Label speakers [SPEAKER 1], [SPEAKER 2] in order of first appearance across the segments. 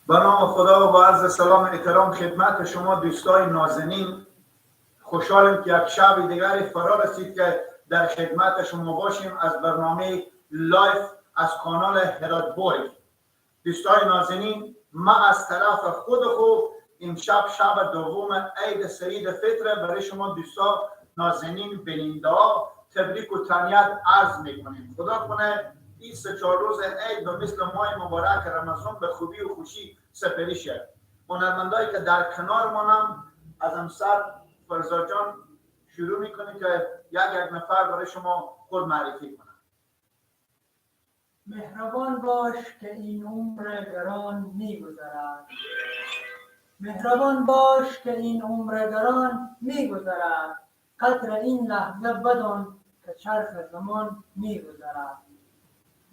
[SPEAKER 1] به نام خدا و با عرض سلام احترام خدمت شما دوستای نازنین. خوشحالیم که یک شب دیگری فرا رسید که در خدمت شما باشیم از برنامه live از کانال هرات بورگ. دوستای نازنین، ما از طرف خود امشب شب دوم عید سعید فطر برای شما دوستا نازنین بیننده ها تبریک و تهنیت عرض میکنیم. خدا کنه این 3-4 روز عید به مثل ماه مبارک رمضان به خوبی و خوشی سپری شه. هنرمندایی که در کنار مانم از امسر فرزاد جان شروع میکنه که یک نفر برای شما خود معرفی کنه.
[SPEAKER 2] مهربان باش که این عمر گران میگذرد. مهربان باش که این عمر گران میگذرد. قدر این لحظه بدان که چرخ زمان میگذرد.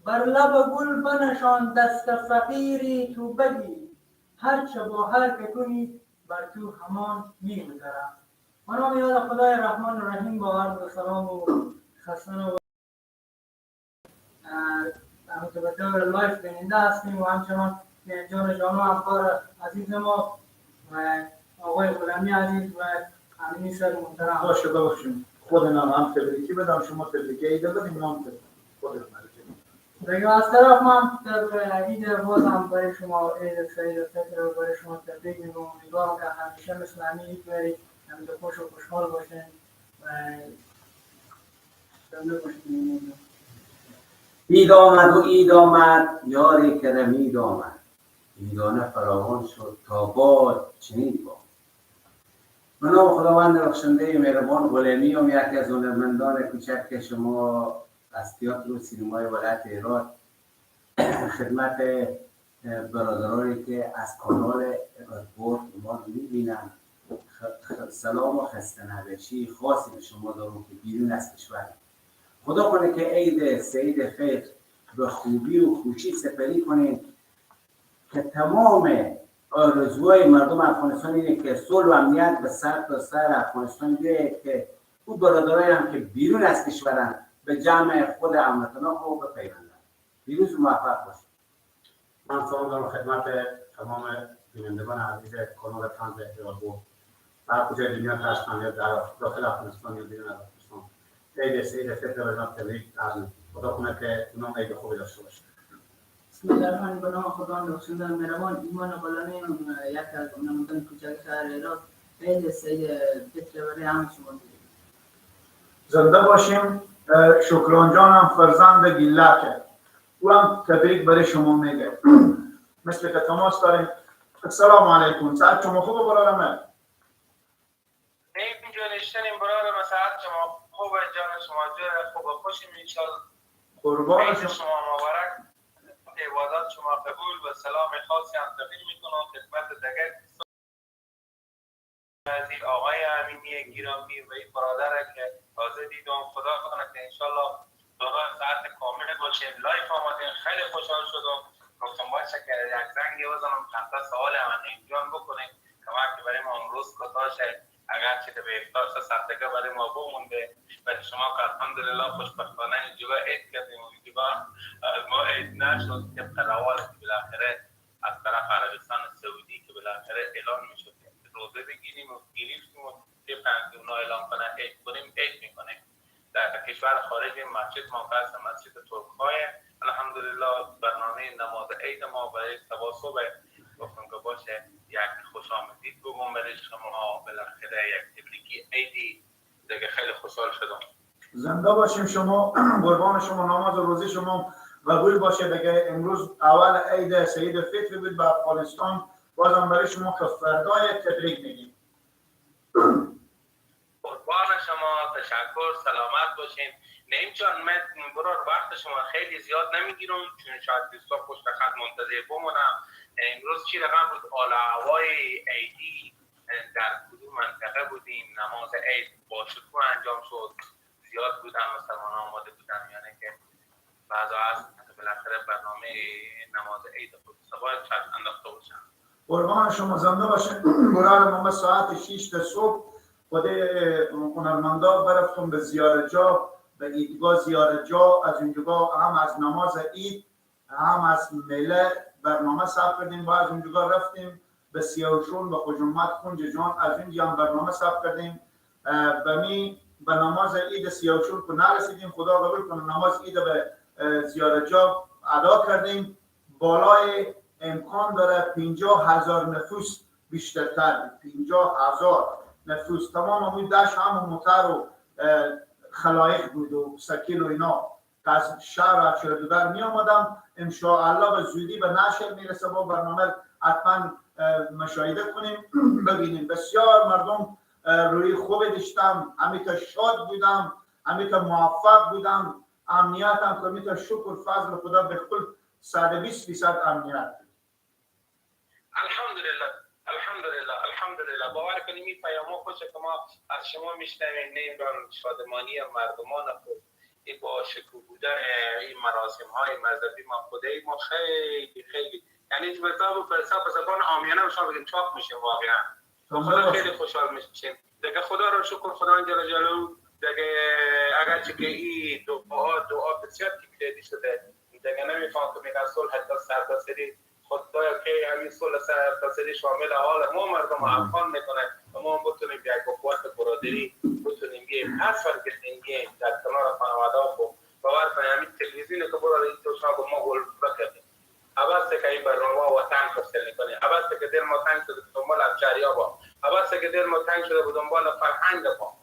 [SPEAKER 2] بر لب گل بنشان دست فقیری تو بگی، هرچه با هر که کنی بر تو همان میگذرد. با نام یاد خدای رحمان رحیم، با عرض سلام و خسته و به طور live بیننده هستیم و همچنان جان جانو همکار عزیز ما و آقای غلامی عزیز و امینی سر محترم.
[SPEAKER 1] باشه ببخشیم خود نام هم تبریکی بدم، شما تبریکی عید بدیم، نام خود معرفی.
[SPEAKER 2] دیگه از طرف من طبق عید بازم برای شما عید سعید فطر رو برای شما تبریک میگم. امیدوارم که همیشه مثل همین عید برید، همیشه خوش و خوشحال باشین و زنده باشین.
[SPEAKER 3] عید آمد و عید آمد، یاری که رمید آمد، عیدانه فراوان شد تا باد چنین باد. به نام خداوند بخشنده مهربان. غلامی هم یکی از هنرمندان کوچک که شما از تئاتر و سینمای ولایت هرات خدمت برادرانی که از کانال هرات بورگ ما رو می‌بینن سلام و خسته نباشی خاصی به شما دارم که بیرون از کشور. خدا کنه که عید سعید فطر به خوبی و خوشی سپری کنید که تمام آرزوهای مردم افغانستان اینه که صلح و امنیت به سر تا سر افغانستان بیاید که او برادرایی هم که بیرون از کشورن به جمع خود هموطنان خود بپیوندن. پیروز و موفق باشید.
[SPEAKER 4] من سلام دارم خدمت تمام بینندگان عزیز کانال طنز هرات بورگ، هر کجای دنیا که هستند، یا در داخل افغانستان یا بیرون از افغانستان. عید سعید فطر به جان تبریک عرض می‌کنم. خدا کنه که اونا عید خوبی داشته باشند.
[SPEAKER 5] بسم الله الرحمن الرحیم. به نام خداوند بخشنده مهربان. ایمان غلامی یک از هنرمندان کوچک شهر هرات. عید سعید فطر برای همه شما.
[SPEAKER 1] زنده باشیم. شکران جان هم فرزند گیلکه، او هم تبریک برای شما میگه. مثل که تماس داریم. السلام علیکم، ساعت شما خوبه برادرم؟
[SPEAKER 6] اینجا نشتنیم برادرم، ساعت شما خوبه، جان شما جور خوب و خوشیم انشالله.
[SPEAKER 1] قربان
[SPEAKER 6] شما مبارک، عبادات شما قبول و سلام خاصی هم تقدیم میکنم خدمت دیگر عزیز آقای امینی گرامی و این برادر که تازه دیدم. خدا کنه که انشالله دوباره ساعت کامل باشیم. live آمدیم، خیلی خوشحال شدم. گفتم باشه که یک زنگی بزنم چند تا سوال هم انجام بکنیم که وقتی برای ما امروز کوتاه شه، اگرچه که به افطار سه ساعت دیگه برای ما بمونده، ولی شما که الحمدلله خوشبختانه اینجا عید کردیم و اینجا از ما عید نشد طبق روال که بالاخره از طرف عربستان سعودی که بالاخره اعلان میشد روزه بگیریم و گرفتیم و طبق که اونا اعلام کنن عید کنیم، عید میکنیم. در کشور خارج مسجد ما که هست مسجد ترک‌های، الحمدلله برنامه نماز عید ما برای صبح صبح گفتم که باشه یک خوش آمدید بگم برای شما، بالاخره یک تبریکی عیدی دیگه. خیلی خوشحال شدم.
[SPEAKER 1] زنده باشیم شما، قربان شما، نماز و روزی شما قبول باشه. دیگه امروز اول عید سعید فطر بود به افغانستان، بازم برای شما که فردای تبریک میگیم.
[SPEAKER 6] قربان شما، تشکر، سلامت باشین. نعیم جان، من برار وقت شما خیلی زیاد نمیگیرم چون شاید دوستا پشت خط منتظر بمونم. امروز چی رقم بود آل هوای عیدی؟ در کدوم منطقه بودیم؟ نماز عید با شکوه انجام شد؟ زیاد بودن مسلمان آماده بودن یعنی که بعضا از بالاخره برنامه نماز عید خود سوال چشم انداخته باشن.
[SPEAKER 1] قربان شما، زنده باشین. برار ما ساعت 6 صبح خود هنرمندا برفتم به زیارتجا، به عیدگاه زیارتجا. از اینجا هم از نماز عید هم از میله برنامه ثبت کردیم. با از اونجا رفتیم به سیاوشون به خجومت کنج جان، از اونجا هم برنامه ثبت کردیم. به نماز عید سیاوشون که نرسیدیم، خدا قبول کنه، نماز عید به زیارتجا ادا کردیم. بالای امکان داره 50,000 نفوس بیشترتر، 50,000 نفوس. تمام اون دشت هم موتر و خلایق بود و سکیل و اینا از شهر چردوبر می آمدم. انشاءالله به زودی به نشر میرسه، با برنامه حتما مشاهده کنیم ببینیم. بسیار مردم روی خوب داشتم، همیتا شاد بودم، همیتا موفق بودم. امنیت هم که همیتا شکر فضل خدا به کل 120% امنیت.
[SPEAKER 6] الحمدلله الحمدلله الحمدلله. باور کنیم این پیام‌ها خوشه که ما از شما میشنویم، نمیدونم شادمانی مردمان خود، این با شکوه بودن این مراسم های مذهبی ما خدای ما خیلی خیلی، یعنی به زبان عامیانه شما بگیم چاپ میشه واقعا. خدا خیلی خوشحال میشیم دیگه. خدا رو شکر، خدا جل جلاله دیگه. اگرچه که این دعا بسیار تکراری شده دیگه، نمیفهم که میگن صلح حتی سرتاسری، خدایا که همین صلح سرتاسری شامل حال ما مردم افغان میکنه و ما هم بتونیم یک قوت برادری بتونیم بیایم هر سال که زندگیم در کنار خانواده خود. باور کنیم همین تلویزیون که برادر این تو شما با ما گل بکردیم، عوض که این برنامه وطن پرسل میکنه، عوض که دل ما تنگ شده به دنبال ابجریا با، عوض که دل ما تنگ شده به دنبال فرهنگ ما.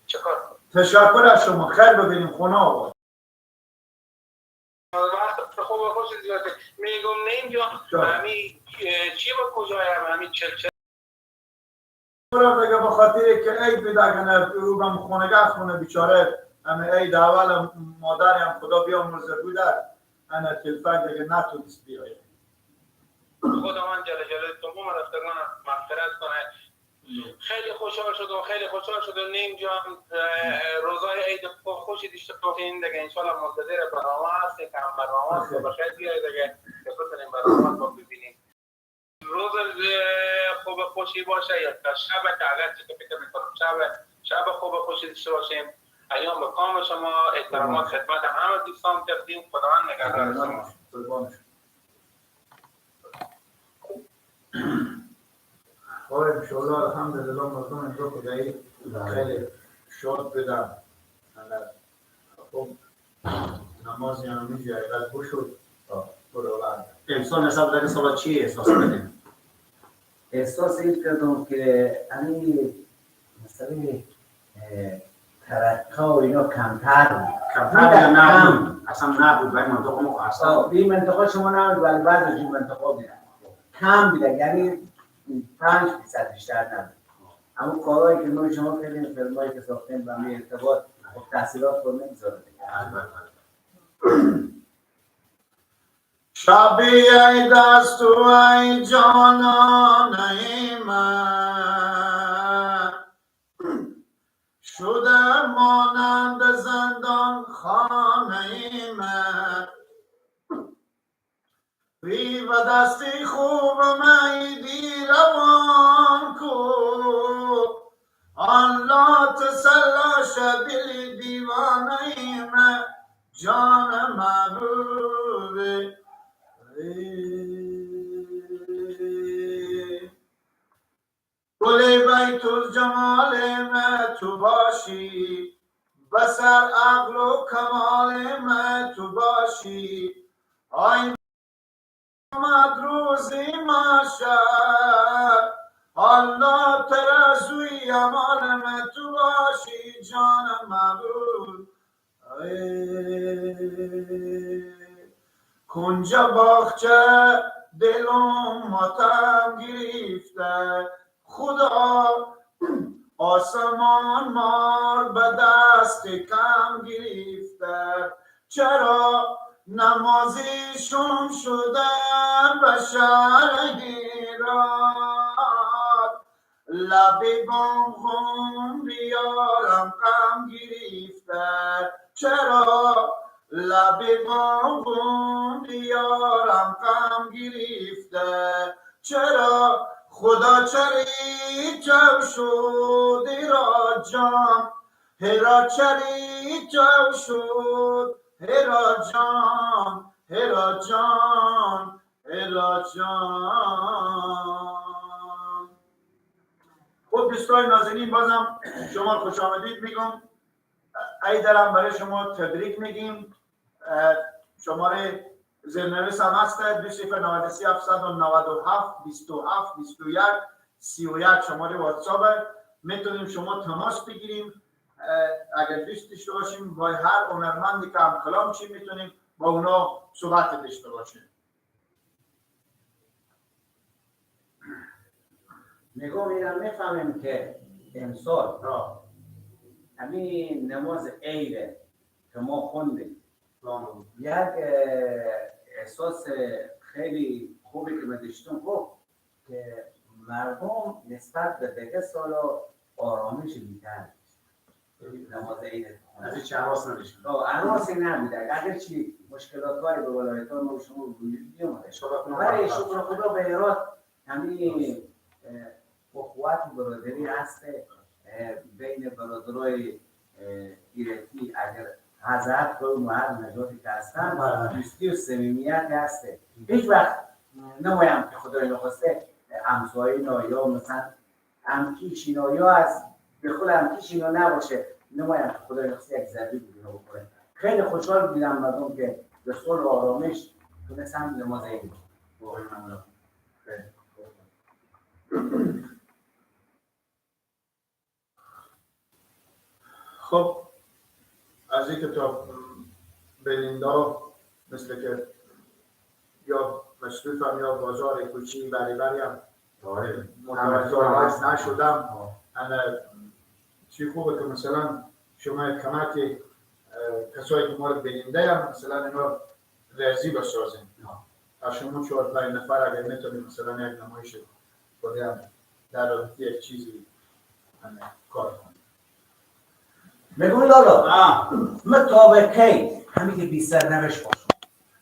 [SPEAKER 6] چه کار؟
[SPEAKER 1] تشکر از شما، خیر ببینیم. خونه آقا
[SPEAKER 6] وقت خوب و خوش زیاده. میگم نیم جان همی چی با کجایم همی چل چل
[SPEAKER 1] دیگه، به خاطر که عید بود اگه او بم خونگه خونه بیچاره همه عید اول مادرم خدا بیامرزه بوده، انا تلفن دیگه نتونست بیایه.
[SPEAKER 6] خداوند جل جلاله تمام رفتگان مغفرت کنه. خیلی خوشحال شدم، خیلی خوشحال شدم نیم جان. روزای عید خوشی داشته باشین دیگه. انشالله منتظر برنامه هستیم که هم برنامه هست بخیر بیاید دیگه که بتونیم برنامه رو ببینیم. روز خوب خوشی باشه یا تا شب که اگر چه فکر میکنم شب خوب خوشی داشته باشیم. ایام به کام شما، احترامات خدمت همه دوستان تقدیم. خداوند نگهدار شما.
[SPEAKER 1] انشاءالله الحمدلله مردم امروز خدایی خیلی شاد بدم. خب نماز یعنی جایگاه بشد خداوند.
[SPEAKER 4] امسال نسبت به سال چی احساس کردیم؟
[SPEAKER 3] احساس این کردم که همین مثلا ترقه و اینا کمتر بود.
[SPEAKER 4] کمتر نبود، اصلا نبود. ولی منطقه ما اصلا
[SPEAKER 3] این منطقه شما نبود، ولی بعضی از این منطقه بودن کم بودن، یعنی 5% بیشتر نبود. اما کارهایی که ما شما کردیم، فیلمایی که ساختیم به همین ارتباط، خب تاثیرات خود نمیذاره دیگه.
[SPEAKER 1] شبی ای دست و ای جانانه من شده مانند زندان خانه من، بی و دستی خوب میدی روان کو، آن لا تسلا دل دیوانه من جان محبوب. گل بیت الجمال من تو باشی، بسر عقل و کمال من تو باشی، آی آمد روزی محشر، الله ترازوی امان من تو باشی جان محبوب. کنج باغچه دلم ماتم گرفته، خدا آسمان مار به دست کم گرفته، چرا نمازیشون شده به شهر هرات، لبی بام خون بیارم غم گرفته، چرا لبی بام خون بیارم غم گرفته، چرا خدا چری جو شد هرا جان، هرا چری جو شد هرا جان، هرا جان. جان. خب دوستای نازنین، بازم شما خوش آمدید میگم. عیدم برای شما تبریک میگیم. شماره زیرنویس هم هست 2093 797 27 21 31 شماره واتساپ. میتونیم شما تماس بگیریم اگر دوست داشته باشیم، با هر هنرمندی که هم کلام چی میتونیم با اونا صحبت داشته باشیم.
[SPEAKER 3] نگاه میرم میفهمیم که امسال همین نماز عید که ما خوندیم یک احساس خیلی خوبی که من داشتم، خب که مردم نسبت به دیگه سالا آرامش بیشتر نماز عید
[SPEAKER 4] از این چه نمیشه،
[SPEAKER 3] عراسی نمیده، اگرچه مشکلات هایی به ولایت ها ما شما وجود میومده، ولی شکر خدا به هرات همین اخوت و برادری هست بین برادرای ایرانی. اگر حضرت و هر نجاتی که هستن دوستی و صمیمیت هست. هیچ وقت نمایم که خدای نخواسته همسایه اینا یا مثلا همکیش اینا یا از به خود همکیش اینا نباشه، نمایم که خدای نخواسته یک ضربه اینا بخوره. خیلی خوشحال بودم مردم که به صلح و آرامش تونستن نماز عید.
[SPEAKER 4] واقعا ممنون.
[SPEAKER 1] خب از اینکه تا بلیندا مثل که یا مصروفم یا بازار کوچی بری بری هم متوجه نشدم. انا چی خوبه که مثلا شما کمک کسایی که ما رو بلینده هم مثلا اینا رزی بسازیم. از شما 4-5 نفر اگر میتونیم مثلا یک نمایش خودی هم در رابطه یک چیزی کار کنیم.
[SPEAKER 3] میگم لالا من تا به کی همین که بی سرنوشت باشم؟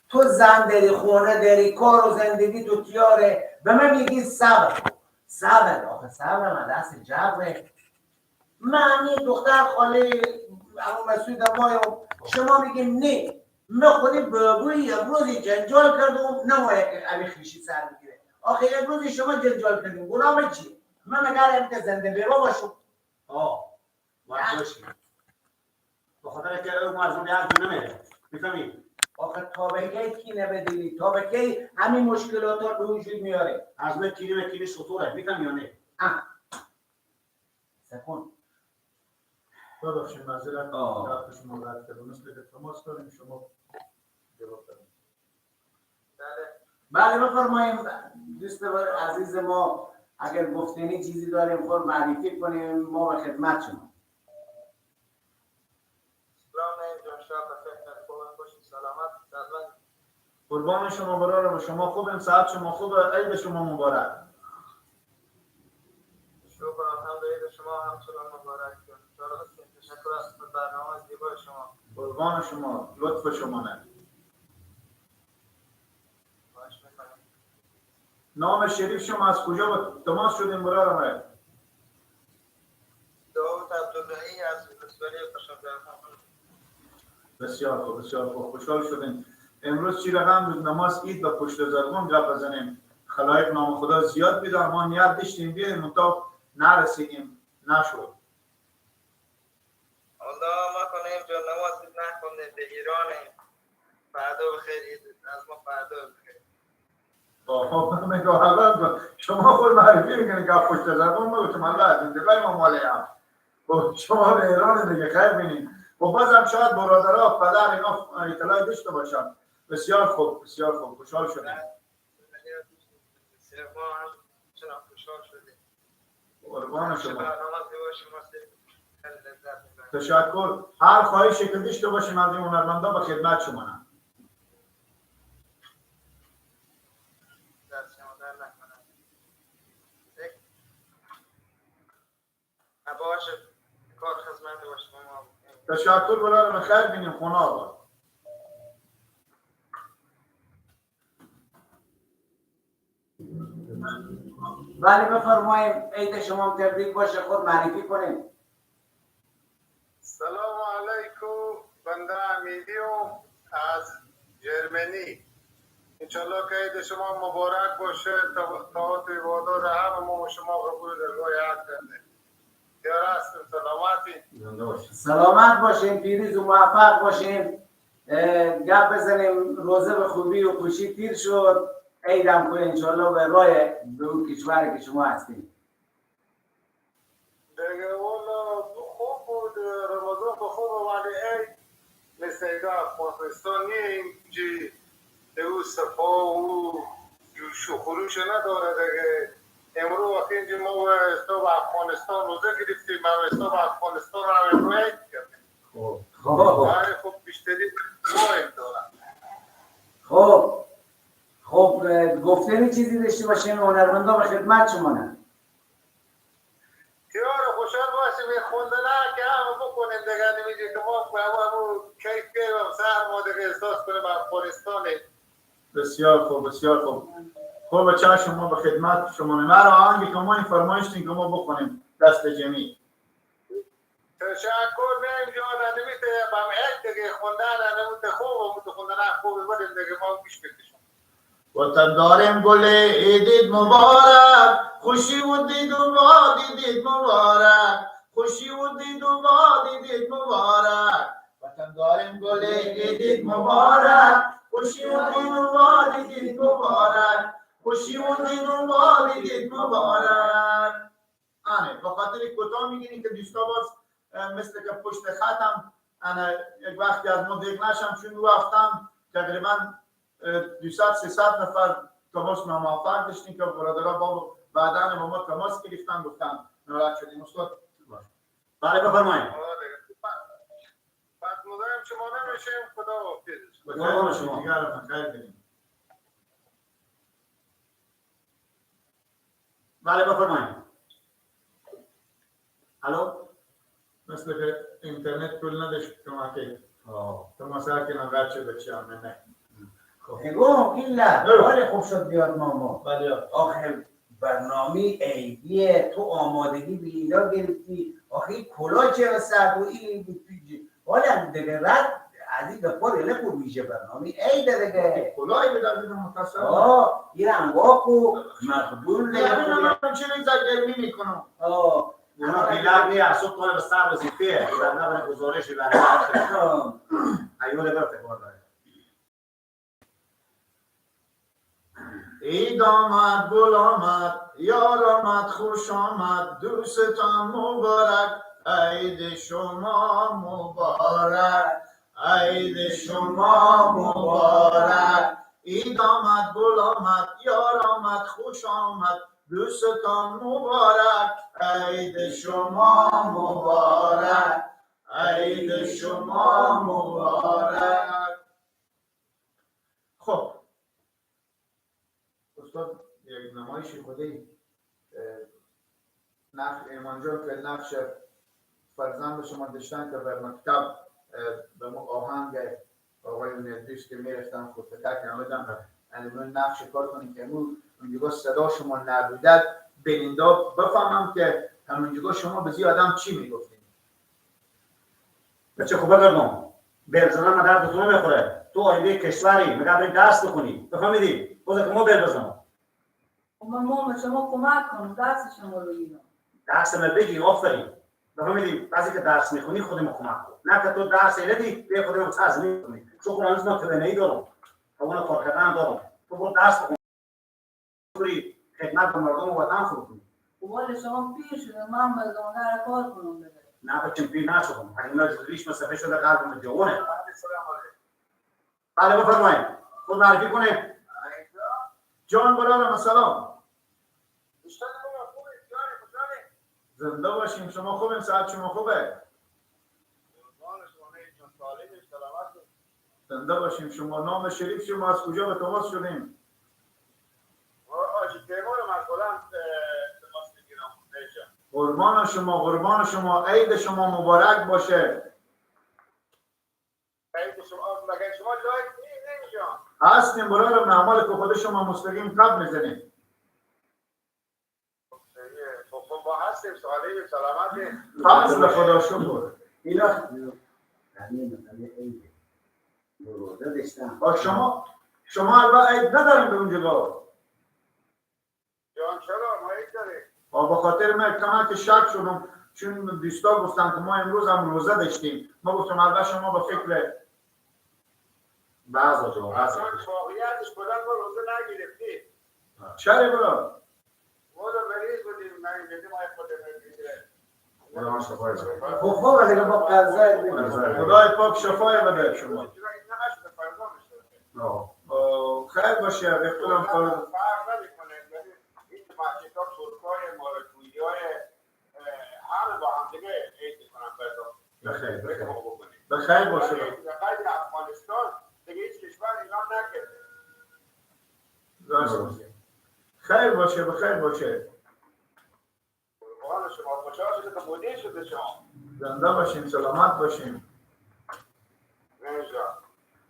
[SPEAKER 3] تو زن داری، خونه داری، کار و زندگی تو تیاره، به من میگی صبر صبر. آخه صبر من دست جبره. من این دختر خاله عمو مسعود مایم، شما میگی نه من خودی بابوی یک روزی جنجال کردم، نمایه که ابی خیشی سر میگیره. آخه یک روزی شما جنجال کردیم، گناه چی؟ من مگر که زنده بیرو باشم؟
[SPEAKER 4] باید باشی، به خاطر که اون از اون یک نمیره، میفهمی؟
[SPEAKER 3] آخه تا به کی کینه بدینی؟ تا به کی همین مشکلات رو به وجود میاره؟
[SPEAKER 4] از من کینه به کینه شطوره، میفهمی یا نه؟
[SPEAKER 3] سکون
[SPEAKER 1] ببخشید معذرت وقت شما رد کردم. مثل که تماس داریم شما جواب داریم.
[SPEAKER 3] بله بفرماییم دوست عزیز ما، اگر گفتنی چیزی داریم خود معرفی کنیم، ما به خدمت شما.
[SPEAKER 1] قربان شما برارم، شما خوبیم، ساعت شما خوبه، عید شما مبارک.
[SPEAKER 7] شکر الحمدلله، شما همچنان مبارک. تشکر از برنامه زیبای شما.
[SPEAKER 1] قربان شما، لطف شما. نه نام شریف شما از کجا با تماس شدیم برارم؟
[SPEAKER 7] داود عبداللهی از ولسوالی قشاب.
[SPEAKER 1] بسیار خوب، بسیار خوب، خوشحال شدیم. امروز چی رقم بود نماز عید و پشت زرگون گپ بزنیم. خلایق نام خدا زیاد بیدار، ما نیت داشتیم بیایم منتها نرسیدیم، نشد.
[SPEAKER 7] الله ما کنیم جان نماز عید نخوندیم، به ایرانیم. فردا بخیر عید از ما، فردا بخیر.
[SPEAKER 1] خب میگم اول شما خود معرفی میکنید که پشت زرگون ما گفتم الله از زندگی ما مالی هم. خب شما به ایران دیگه خیر بینید. خب بازم شاید برادرها پدر اینا اطلاع داشته باشن. بسیار خوب، بسیار خوب، خوشحال شدیم.
[SPEAKER 7] ما هم چنان خوشحال شدیم.
[SPEAKER 1] قربان شما. تشکر. هر خواهشی که داشته باشیم از این هنرمندا به خدمت شما.
[SPEAKER 7] دست شما در نکنه. باشه کار خدمت باشه.
[SPEAKER 1] تشکر برادرم، خیر بینیم، خونه آباد.
[SPEAKER 3] بله بفرماییم، عید شما تبریک باشه، خود معرفی کنیم.
[SPEAKER 8] سلام علیکم، بنده امیدیم از جرمنی.
[SPEAKER 6] انشالله که عید شما مبارک باشه، طاعت و عبادات همه ما و شما قبول درگاه حق کرده. یار هستم، سلامتی.
[SPEAKER 3] سلامت باشین، پیروز و موفق باشین. گپ بزنیم، روزه به خوبی و خوشی تیر شد. عیدم که انشالله به راه به اون کشوری که شما هستین.
[SPEAKER 6] دیگه والا خوب بود، رمضان خوب، ولی عید مثل عید افغانستان اینجی او صفا و جوش و خروش نداره دیگه. امروز وقتی اینجا ما به حساب افغانستان روزه گرفتیم، ما به حساب افغانستان هم امروز عید کردیم.
[SPEAKER 3] خب
[SPEAKER 6] خب بیشتری داره.
[SPEAKER 3] خب خب گفتنی چیزی داشته باشین هنرمندا به خدمت شما نه.
[SPEAKER 6] یار خوشحال باشیم، خوندنه که همه بکنیم دیگه، نمیگه که ما همون کیف کنیم سر ما دیگه احساس کنیم افغانستانه.
[SPEAKER 1] بسیار خوب، بسیار خوب. خب بچه شما به خدمت شما مرا آهنگی که ما این فرمایش که ما بخونیم دست جمعی.
[SPEAKER 6] تشکر نیم جان، نمیته بم عید دیگه خوندن نمیته خوب و خوندن خوب بودیم دیگه، ما گوش بکشیم.
[SPEAKER 1] وطن داریم گل عیدت مبارک، خوشی و دید و وادیدت مبارک، خوشی و دید و وادیدت مبارک. وطن داریم گل عیدت مبارک، خوشی و دید و وادیدت مبارک، خوشی و دید و وادیدت مبارک. آنه به خاطر کوتاه میگیریم که دوستا باز مثل که پشت خطم انا یک وقتی از ما دیگ نشم، چون دو هفتم تقریبا 200-300 نفر تماس ناموفق داشتیم که برادرها با بعداً با ما تماس گرفتن، گفتن ناراحت شدیم. استاد
[SPEAKER 4] بله بفرمایید.
[SPEAKER 6] بعد مزاحم شما نمیشیم، خدا حافظ.
[SPEAKER 4] قربان شما.
[SPEAKER 1] دیگر خیر بدیم.
[SPEAKER 4] بله بفرمایید. الو.
[SPEAKER 1] مثل که اینترنت پول نداشت کمک تماس که ناراحت شد بچه هم نه.
[SPEAKER 3] نگاه کلا حال خوب شد بیاد ماما.
[SPEAKER 1] بله
[SPEAKER 3] آخه برنامه عیدیه، تو آمادگی به اینا گرفتی، آخه کلا چرا سر و این حالا دیگه رد از این گپا دیگه ویژه برنامه عید دیگه
[SPEAKER 1] کلای به در متصل
[SPEAKER 3] این انواکو مقبول
[SPEAKER 1] دیگه. من چرا این گرمی میکنم؟
[SPEAKER 4] اونا بیلر نیه، صبح تا به سر وظیفه برنامه گزارشی برنامه ایول برفت کار داره.
[SPEAKER 1] عید آمد گل آمد یار آمد خوش آمد، دوستان مبارک، عید شما مبارک، عید شما مبارک. عید آمد گل آمد یار آمد خوش آمد، دوستان مبارک، عید شما مبارک، عید شما مبارک. خب استاد یک نمایش خودی نقش ایمان جان که نقش فرزند شما داشتن که بر مکتب به ما آهنگ آقای نردیش که میرفتن خود تک نمیدن اون نقش کار کنیم که اونجا صدا شما نبودد بیننده بفهمم که همونجا شما به زی آدم چی میگفتیم.
[SPEAKER 4] بچه خوبه بگم بیل زدن مدر به تو نمیخوره، تو آینده کشوری مگر بری درس بخونی، بفهمیدی؟ بازه که ما بیل بزنم
[SPEAKER 5] من ما شما کمک کنم درس شما رو بگیرم.
[SPEAKER 4] درس من بگی، آفرین. بفهمیدی؟ بعضی که درس میخونی خودم کمک کن، نه که تو درس ایردی به خودم تضمین کنی، چون خود هنوز من توانایی دارم، توان کار کردن دارم، تو برو درس بخونی خدمت به مردم و وطن خود کنی.
[SPEAKER 5] ولی شما پیر شده، من به زمانه کار کنم دیگه.
[SPEAKER 4] نه بچم پیر نشدم، اگه من ریش مسافه شده قلبم جوونه. بله بفرمایید، خود معرفی کنه.
[SPEAKER 1] جان برادرم سلام. زنده باشیم، شما خوبیم؟ ساعت شما خوبه؟ زنده باشیم. شما نام شریف شما از کجا به تماس شدیم؟ قربان شما، قربان شما، عید شما مبارک باشه.
[SPEAKER 6] عید شما مگر شما live نمیجان؟
[SPEAKER 1] هستیم برادرم، اعمال که خود شما مستقیم قبل میزنیم.
[SPEAKER 6] خب با هستیم، سالم سلامتی.
[SPEAKER 1] فضل خدا شکر.
[SPEAKER 3] اینا با شما
[SPEAKER 1] شما البته عید نداریم به اونجا
[SPEAKER 8] جان چرا ما عید داریم؟
[SPEAKER 1] به خاطر من کمک شک شدم چون دوستا گفتن که ما امروز هم روزه داشتیم، ما گفتم البته شما با فکر
[SPEAKER 4] بعضا جا بعضا
[SPEAKER 8] واقعیتش کلا ما روزه نگرفتیم.
[SPEAKER 1] چرا برا؟
[SPEAKER 8] ما مریض بودیم، من ما خود
[SPEAKER 3] خب دیگه با قضا
[SPEAKER 1] خدای پاک شفای بده شما. خیر باشه به خودم
[SPEAKER 8] فرق نمیکنه. این مسجدها ترکای مارکویای همه با هم دیگه عید میکنن فردا.
[SPEAKER 4] بخیر
[SPEAKER 1] بخیر باشه.
[SPEAKER 8] بخیر افغانستان دیگه هیچ کشور ایران نکرده.
[SPEAKER 1] خیر باشه بخیر باشه.
[SPEAKER 8] قربان شما، خوشحال شده که مدیر شده شما.
[SPEAKER 1] زنده باشین، سلامت باشین.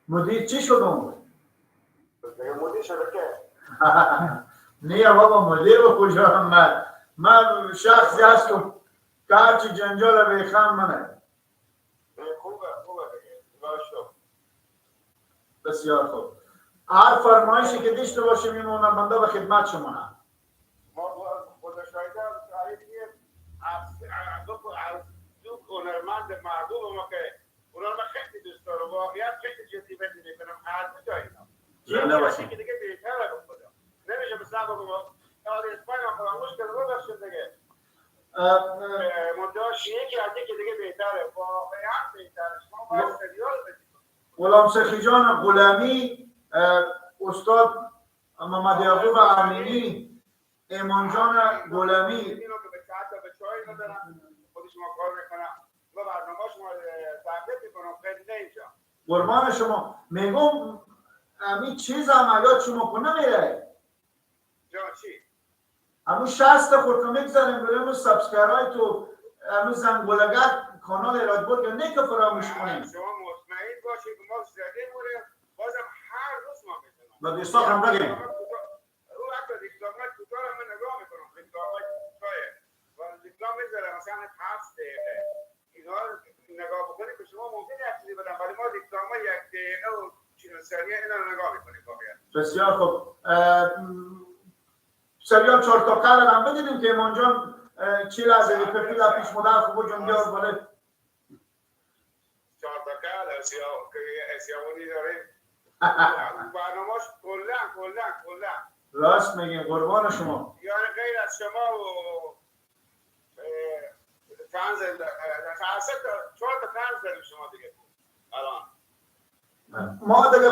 [SPEAKER 1] مدیر چی شدم؟
[SPEAKER 8] مدیر شده که؟
[SPEAKER 1] نه بابا مدیر به کجا؟ من شخصی هستم که هرچی جنجال بیخم منه.
[SPEAKER 8] خوبه خوبه دیگه.
[SPEAKER 1] بسیار خوب. هر فرمایشی که داشته باشیم این هنرمندا به خدمت شما هم.
[SPEAKER 8] ما خدا شاهده از دو هنرمند محبوب ما که اونا رو من خیلی دوست دارم، واقعیت خیلی جدی بدی میکنم هر دو جای اینا. یکی دیگه بهتره به خدا. نمیشه مثلا بگم آره اسپانیا فراموش کرد ببخشید دیگه. منتها یکی از یکی دیگه بهتره، واقعا بهتره. شما باید سریال بدید.
[SPEAKER 1] غلام سخی جان غلامی، استاد محمد یعقوب امینی، ایمان جان غلامی،
[SPEAKER 8] اینو که به حتی به چای ندارم خود شما کار میکنم و برنامه شما تعقیب میکنم خیلی نه اینجا.
[SPEAKER 1] قربان شما میگم همین چیز هم یاد شما کنه میره
[SPEAKER 8] جان چی؟
[SPEAKER 1] همون 60 خود رو میگذاریم بریم subscribe تو همون زنگولگت کانال رادبورگ نه که فراموش کنیم.
[SPEAKER 8] شما مطمئن باشید ما زده موریم بازم هر روز ما میزنم
[SPEAKER 4] و دوستا هم بگیم
[SPEAKER 8] او حتی ریکلامات کوتاه رو من نگاه میکنم، ریکلامات کوتاهه و ریکلام میذارم مثلا 7 دقیقه اینا رو نگاه بکنید که شما ممکنه یک چیزی بدم، ولی ما ریکلام 1 دقیقه و 40 ثانیه اینا رو نگاه میکنیم واقعا.
[SPEAKER 1] بسیار خوب. سریال 4 تا قرار هم بدیدیم که ایمان جان چی لحظه پپیلا پیش مادر خوب جون بیار بالا.
[SPEAKER 8] 4 تا قرار اسیاونی داریم برنامه‌اش کلا کلا کلا
[SPEAKER 1] راست میگین قربان شما.
[SPEAKER 8] یعنی غیر از شما و طنز 4 تا طنز داریم شما دیگه الان.
[SPEAKER 1] ما دیگه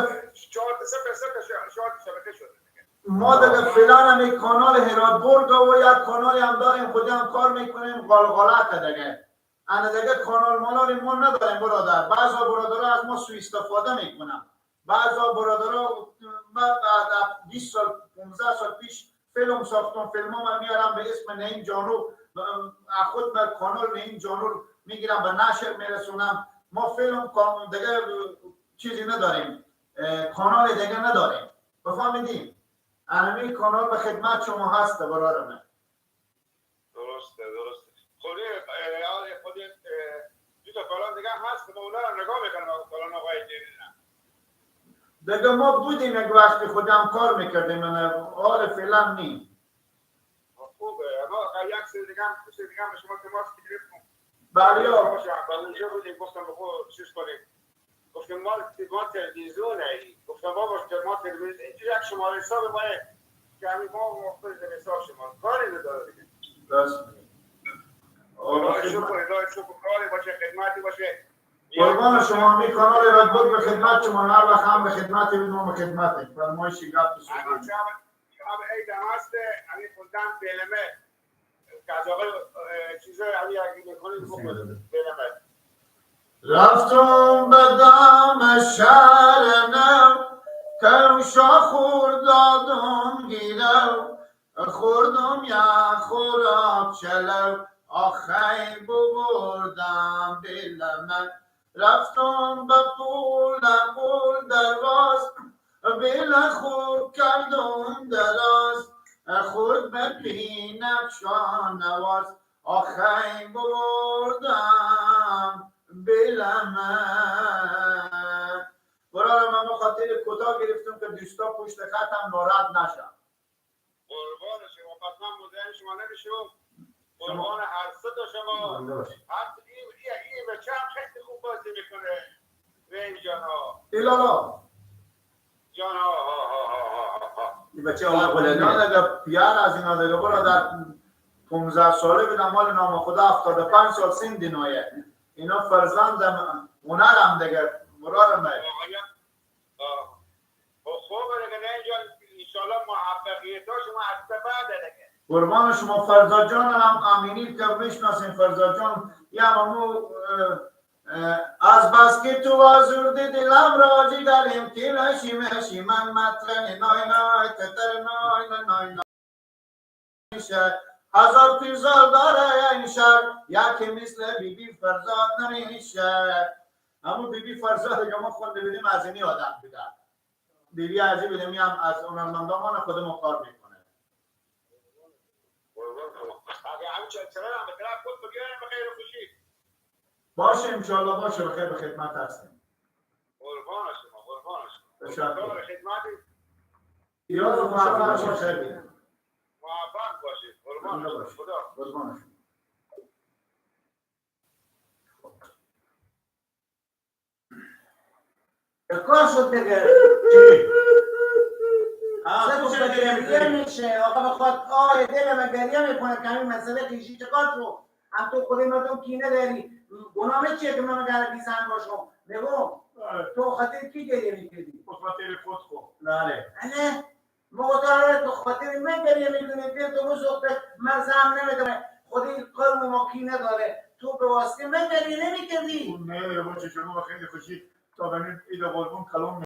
[SPEAKER 8] 4 تا 3 تا 4 شبکه شده.
[SPEAKER 1] ما دیگه فعلا هم یک کانال هراتبرگ و یک کانالی هم داریم خودی هم کار میکنیم قالقالت دیگه. انا دیگه کانال مالال ما نداریم برادر. بعضا برادرها از ما سوء استفاده میکنن. بعضا برادرها من بعد 20 سال 15 سال پیش فیلم ساختم، فیلم‌ها من میارم به اسم نعیم جانو، خود بر کانال نعیم جانو میگیرم به نشر میرسونم. ما فیلم دیگه چیزی نداریم، کانال دیگه نداریم. بفهمیدیم؟ همین کانال به خدمت شما هست برادر من.
[SPEAKER 8] درسته درسته. خود خود دو تا کانال دیگه هست که اونا رو نگاه میکنم. کانال آقای دیدن
[SPEAKER 1] دیگه ما بودیم یک وقتی خودم کار میکردیم، آره فعلا نی.
[SPEAKER 8] خوبه. ما یک سری دیگه هم به شما تماس گرفتم.
[SPEAKER 1] بله
[SPEAKER 8] اونجا بودیم گفتم بخو چیز کنیم. گفتم ما تلویزیونه. گفتم بابا ما تلویزیون اینجا یک شماره حساب ما که همین ما مختص به حساب شما کاری نداره دیگه.
[SPEAKER 1] راست میگی.
[SPEAKER 8] شکر کاری باشه خدمتی باشه.
[SPEAKER 1] قربان شما می کانال رادبورگ به خدمت شما هر وقت هم به خدمت ما به خدمت فرمایشی گفت
[SPEAKER 8] سخن. شب عید هم هست همین خوندن فیلمه که از آقای چیزای علی اگه می‌کنید بخونید فیلمه.
[SPEAKER 1] رفتم به دام شهر نو کوشا خوردادم گیرو خوردم یا خوراک چلو آخی ببردم بیلمه. رفتم به پول پول درواز بیل خور کردم دراز خورد به پینک شانواز آخی ببردم بیلمه. برادر من خاطر کوتاه گرفتم که دوستا پشت خطم ناراحت نشن.
[SPEAKER 8] قربان شما، پس من مزاحم شما نمیشم. قربان هر سه تا شما. هر این بچه هم خیلی خوب بازی میکنه. ریم جان ها.
[SPEAKER 1] ایلالا.
[SPEAKER 8] جان ها ها ها ها ها.
[SPEAKER 1] این بچه آقای قلندی دیگه پیار از اینا دیگه برادر 15 ساله بودم، مال نام خدا 75 سال سن دینایه. اینا فرزندم هنرم دیگه مرارم دیگه.
[SPEAKER 8] خوبه دیگه ریم جان، انشالله موفقیت ها شما از بعد دیگه.
[SPEAKER 1] قربان شما فرزاد جان هم امینی که میشناسیم. فرزاد جان یه همو از بس که تو آزردی دلم راجی داریم که نشی مشی من مطلع نای نای تتر نای نای نای میشه هزار پیرزال داره این شهر یکی مثل بی بی فرزاد نمیشه. همون بی بی فرزاد که ما خونده بودیم از اینی آدم بودن. بی بی عزیز بودیم هم از هنرمندان خودمون کار میکنه. باشه انشالله، باشه بخیر، به خدمت هستیم.
[SPEAKER 8] قربان شما، قربان شما. خدمت
[SPEAKER 1] یاد موفق باشید.
[SPEAKER 8] موفق باشید. قربان شما. خدا
[SPEAKER 1] قربان شما.
[SPEAKER 9] کار شد دیگه.
[SPEAKER 1] چی؟
[SPEAKER 9] تو چرا گریه میشه؟ آقا بخواد آه دل من گریه میکنه که همین مسئله خیشی چه کار شد؟ هم تو خود مردم کینه داری. گناه چیه که من در بی زن باشم؟ بگو تو خاطر کی گریه میکردی؟
[SPEAKER 1] به خاطر خود خو.
[SPEAKER 9] بله. نه ما تو خاطر من گریه میکنی، دل تو سوخته، من زن نمیدم، خود این قوم ما کینه داره، تو به واسطه من گریه نمیکردی.
[SPEAKER 1] نه باشه شما خیلی خوشی تا ببینید عید قربون کلام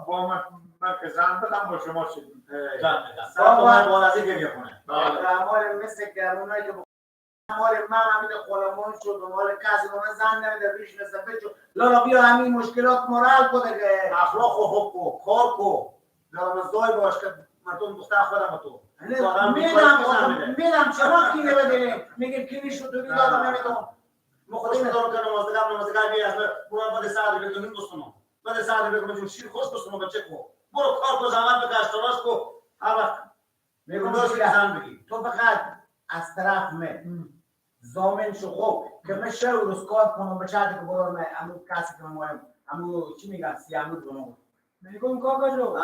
[SPEAKER 1] با من که زن بدم با شما چه زن بدم.
[SPEAKER 9] با من
[SPEAKER 4] بالا از گریه کنه.
[SPEAKER 9] بله. مثل گرونایی که مال من همین خلامان شد و مال کسی با من زن نمیده ریش مثل بچو لالا بیا همین مشکلات مورال کو دیگه.
[SPEAKER 4] اخلاق و حب کو کار کو درآمدزای باش که مردم دختر خودم تو
[SPEAKER 9] میدم چرا کینه بدیم میگیم کینی شد تو دادم نمیدم
[SPEAKER 4] ما خودش ندارم که نمازگار بی از برو بعد ساعت بگم دوستم بعد ساعت بگم شیر خوش دوستم بچه کو برو کار کو زحمت بکش تلاش کو هر وقت
[SPEAKER 9] میگم
[SPEAKER 4] زن بگی
[SPEAKER 9] تو فقط از طرف من زامن شو خوب که من شب روز کار کنم به شرطی که برو من امو کسی که من امو چی میگن سیامود بنو
[SPEAKER 2] میگم کاکا جو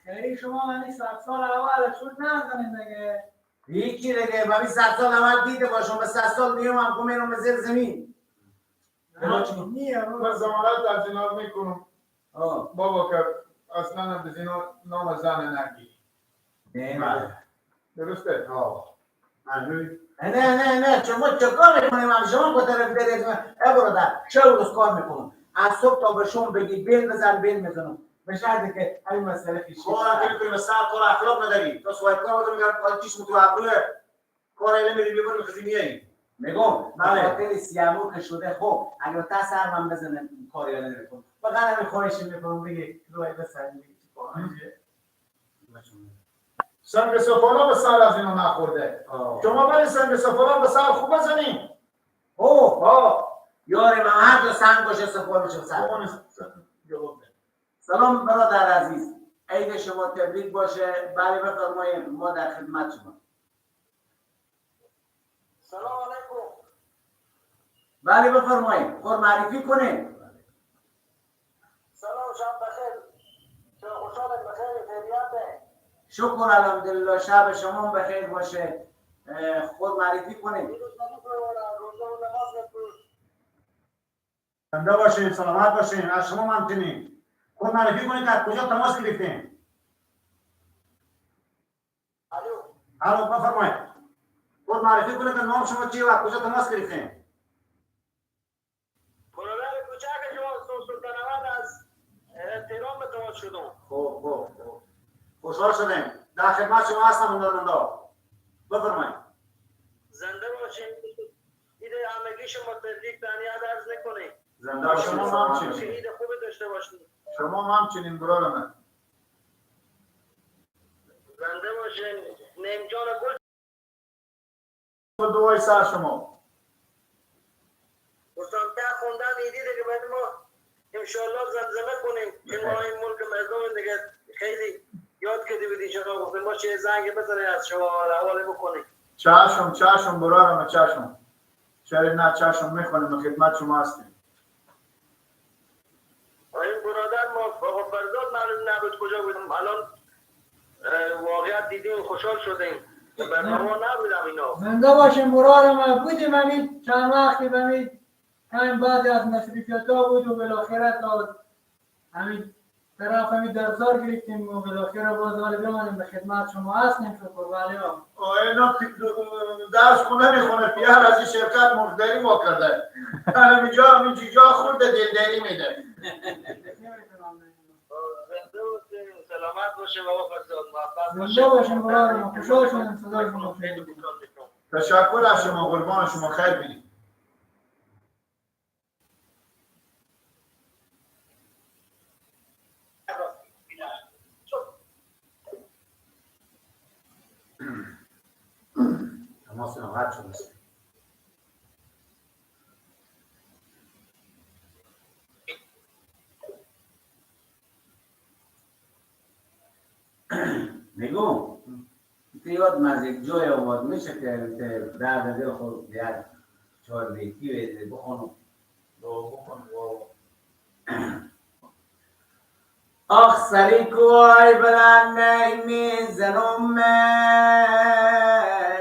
[SPEAKER 2] خیلی شما من 100 سال اول چون نزنین دیگه
[SPEAKER 9] هیچی دیگه من 100 سال اول دیده باشم به 100 سال میام هم میرم به زیر زمین.
[SPEAKER 1] من ضمانت از اینا میکنم بابا که اصلا به اینا نام زن نگی.
[SPEAKER 9] نه
[SPEAKER 1] درسته؟
[SPEAKER 9] نه نه نه شما چه کار میکنیم؟ هم شما با طرف دارید ای برادر شب روز کار میکنم از صبح تا به شام بگی بیل بزن بیل میزنم به شرطی که همین مسئله خیشی
[SPEAKER 4] کار نمیکنی سر کار اخلاق نداری تا سوال کار میکنم میگم چشم تو ابروه کار نمیری میبرم میخزی میایی
[SPEAKER 9] میگم به خاطر سیامو که شده خب اگه تا سر من بزنه کاری نمیکنم فقط همین خواهش میکنم بگی روی بزن بگی
[SPEAKER 1] سنگ سفارا به سر از اینو نخورده. شما برای سنگ سفارا به سر خوب بزنین.
[SPEAKER 9] اوه یار من هر دو سنگ باشه سفار بشه سر. سلام برادر عزیز، عید شما تبریک باشه. بله بفرمایید، ما در خدمت شما.
[SPEAKER 7] سلام علیکم.
[SPEAKER 9] بله بفرمایید، خود معرفی کنید.
[SPEAKER 7] سلام، شب بخیر. خوشحالم بخیر خیریت.
[SPEAKER 9] شکر الحمدلله، شب شما بخیر باشه. خود معرفی کنید.
[SPEAKER 4] زنده باشین، سلامت باشین. از شما ممنونیم. خود معرفی کنید از کجا تماس گرفتین؟
[SPEAKER 7] الو.
[SPEAKER 4] الو بفرمایید. خود معرفی کنید که نام شما چیه و از کجا تماس گرفتین؟
[SPEAKER 7] برادر کوچک شما سلطان از تهران به تماس شدم.
[SPEAKER 4] خوب خوب خوب. خوشحال شدیم. در خدمت شما هستم هنرمندا. بفرمایید.
[SPEAKER 7] زنده باشین. عید همگی شما تبریک تهنیت عرض می‌کنیم.
[SPEAKER 4] زنده باشین.
[SPEAKER 1] شما همچنین.
[SPEAKER 7] عید خوبی داشته باشین.
[SPEAKER 1] شما همچنین برادر من.
[SPEAKER 7] زنده باشین. نیم جان گل.
[SPEAKER 1] دعای سر شما.
[SPEAKER 7] گفتم تا خوندن عیدی دیگه بعد ما انشالله زمزمه کنیم که ما این ملک مردم دیگه خیلی یاد کردی بودی شما گفتیم باشه زنگ بزنه از شما حواله بکنیم.
[SPEAKER 1] چشم چشم برارم چشم. چرا نه چشم میخونیم، خدمت شما هستیم.
[SPEAKER 7] این برادر ما آقا فرزاد معلوم نبود کجا بودم، الان واقعیت دیدیم خوشحال شدیم. برنامه نبودم اینا.
[SPEAKER 2] زنده باشیم برادر بودیم همین چند وقتی همین کم بعد از مصروفیت‌ها بود و بالاخره تا همین طرف همین درزار گرفتیم و بالاخره باز حالا بمانیم به خدمت شما هستیم. شکر ولی
[SPEAKER 1] اینا درس خونه میخونه پیر از این شرکت مقدری وا کرده، همینجا همینجا خورده دلداری میده.
[SPEAKER 7] سلامت باشه بابا فرزاد، موفق باشه.
[SPEAKER 2] زنده باشیم برادر، خوشحال شدیم صدای شما.
[SPEAKER 1] تشکر از شما، قربان شما، خیر بینید.
[SPEAKER 4] تماس ناراحت شده است.
[SPEAKER 3] میگم تو یاد من از یک جای آمد میشه که درد دل خود یک چهار بیتی بخونم. آخ سری کوی بلند میزنم،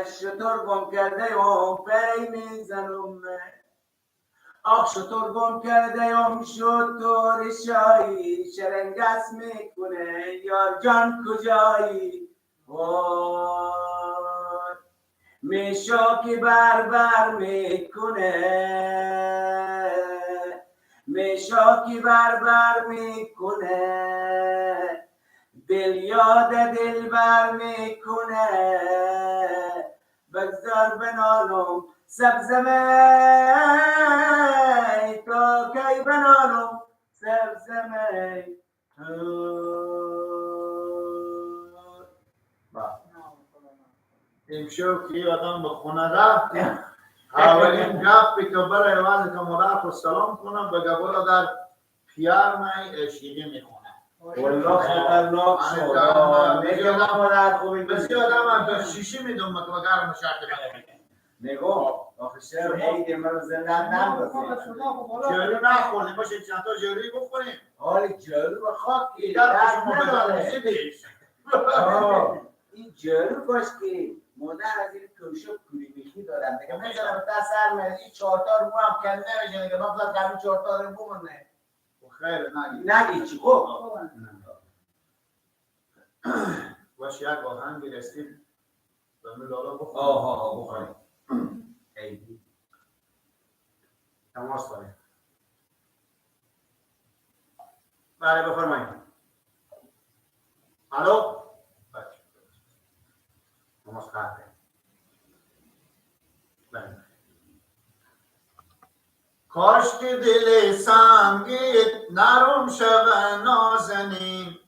[SPEAKER 3] شتر گم کرده ام پی میزنم، آخ شتر گم کرده ام شتر شایی شرنگس میکنه یار جان کجایی، وای میشاکی بربر میکنه، میشاکی بربر میکنه، دل یاد دل بر میکنه، بگذار بنالم سبزمه تا کی بنالم سبزمه.
[SPEAKER 1] امشب که آدم به خونه رفت اولین گپی که برای وقتی که مادر خود سلام کنم به گبالا در پیار می شیری میخونه.
[SPEAKER 3] والله خطرناک شد.
[SPEAKER 1] بسیار آدم هم شیشی میدوم که گرم شرط
[SPEAKER 3] نگاه آخه شعر عید من رو زنده نندازه.
[SPEAKER 1] جلو نخوردیم باشه چند تا جلوی بخوریم.
[SPEAKER 3] حالی جلو به خاک
[SPEAKER 1] در شما بدن
[SPEAKER 3] این جلو باش که مادر از این کوشو کوری میخی دارم دیگه میذارم تا سر میره این چهار تا رو هم کنده میشه دیگه مطلب در چهار تا رو بمونه.
[SPEAKER 1] خیر نگی
[SPEAKER 3] نگی چی خب
[SPEAKER 1] باش یک آهنگی رسید به لالا بخوریم.
[SPEAKER 3] آها بخوریم. عیدی
[SPEAKER 4] تماس داریم. بله بفرمایید. الو تماس قطعه. بله.
[SPEAKER 1] کاش که دل سنگیت نرم شوه نازنین،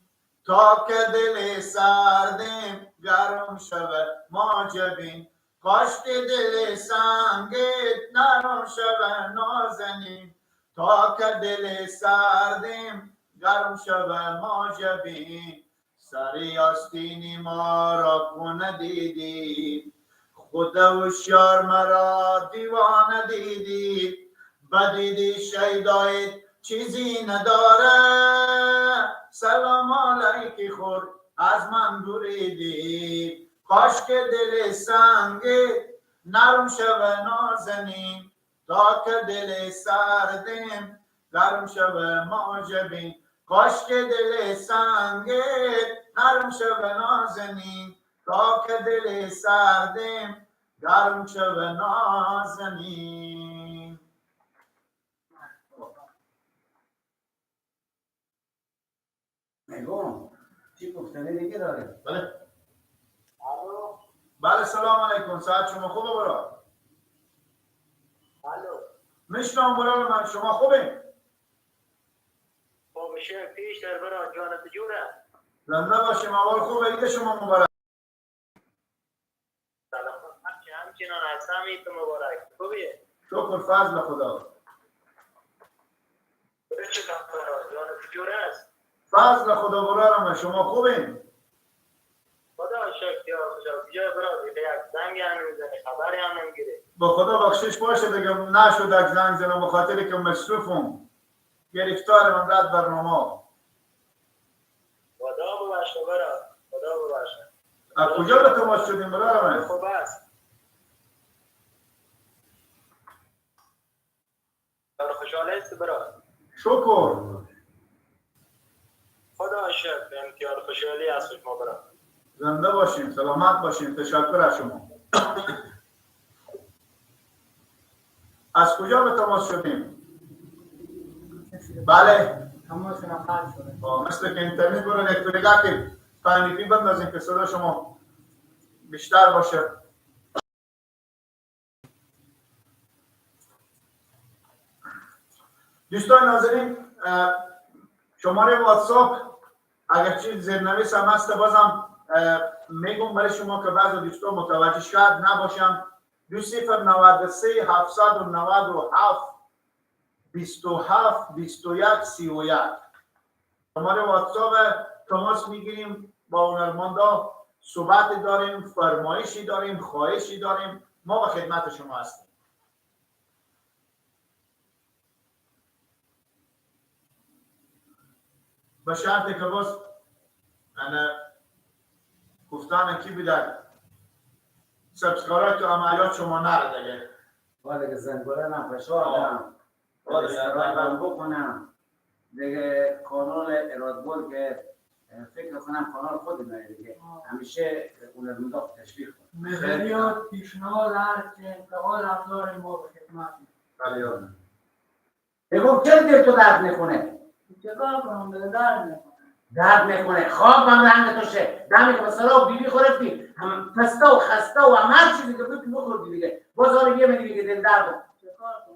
[SPEAKER 1] تا که دل سردیم گرم شوه ماجبین. کاش که دل سنگیت نرم شوه نازنین، تا که دل سردیم گرم شوه ماجبین. سری آستینی ما را کنه دیدی، خود هوشیار مرا دیوانه دیدی. بدیدی شیدایت چیزی نداره، سلام علیکی خور از من دوریدی. کاش که دل سنگ نرم شوه نازنین، تا که دل سردیم گرم شوه ماجبین. کاش که دل سنگ نرم شوه نازنین، تا که دل سردیم گرم شوه نازنین.
[SPEAKER 3] میگم چی گفتنی دیگه داره؟
[SPEAKER 1] بله بله سلام علیکم، ساعت شما خوبه برا؟
[SPEAKER 7] الو
[SPEAKER 1] میشنم برا من، شما خوبه؟
[SPEAKER 7] با بشه پیش در برا جانت جوره.
[SPEAKER 1] زنده باشیم، اول خوبه، عید شما مبارک.
[SPEAKER 7] سلام، همچنان هستم، عید مبارک. خوبیه؟
[SPEAKER 1] شکر فضل خدا. فضل خدا برارم، شما خوبین؟
[SPEAKER 7] خدا شکر یار خوشحال. بیا برادر، یک زنگ هم نمیزنی، خبری هم نمیگیری.
[SPEAKER 1] با خدا بخشش باشه دیگه، نشد یک زنگ زنم به خاطر که مصروفم، گرفتارم رد برنامه.
[SPEAKER 7] خدا ببخشه برادر، خدا ببخشه.
[SPEAKER 1] از کجا به تماس شدیم برادرم؟
[SPEAKER 7] خوب است. خوشحال هستی برادر؟
[SPEAKER 1] شکر.
[SPEAKER 7] خدا شکر، امتیار خوشحالی از شما برادر.
[SPEAKER 1] زنده باشیم، سلامت باشیم. تشکر از شما. از کجا به تماس شدیم؟ بله
[SPEAKER 2] تماس قطع شده.
[SPEAKER 1] مثل که اینترنت برو یک نگاه که پنیپی بندازیم که صدا شما بیشتر باشه. دوستان ناظرین، شماره واتساپ اگر چیز زیرنویس هم هست بازم میگم برای شما که بعضی دوستان متوجه شاید نباشم. 2093 797 27 21 31 شماره واتساپ تماس میگیریم با هنرمندا، صحبت داریم، فرمایشی داریم، خواهشی داریم، ما به خدمت شما هستیم. به شرط که باز انا گفتن کی بیدن subscribe تو عملیات شما نره دیگه.
[SPEAKER 3] باید که زنگوله من فشار دارم، باید subscribe بکنم دیگه. کانال ارادبول که فکر کنم کانال خود منه دیگه، همیشه هنرمندا تشویق کنم.
[SPEAKER 2] نظریات، پیشنهاد، هر چه انتقاد هم داریم ما به خدمت.
[SPEAKER 1] بله.
[SPEAKER 3] بگم چرا دل تو درد میکنه؟
[SPEAKER 5] چیکار کنم؟ به درد میکنه.
[SPEAKER 3] درد میکنه، خواب هم رنگ توشه. دمی که مثلا بیبی خورفتی هم پسته و خسته و هم هر چیزی که بود بخوردی دیگه، باز حالا یه منی دیگه دل درد.
[SPEAKER 5] چیکار کنم؟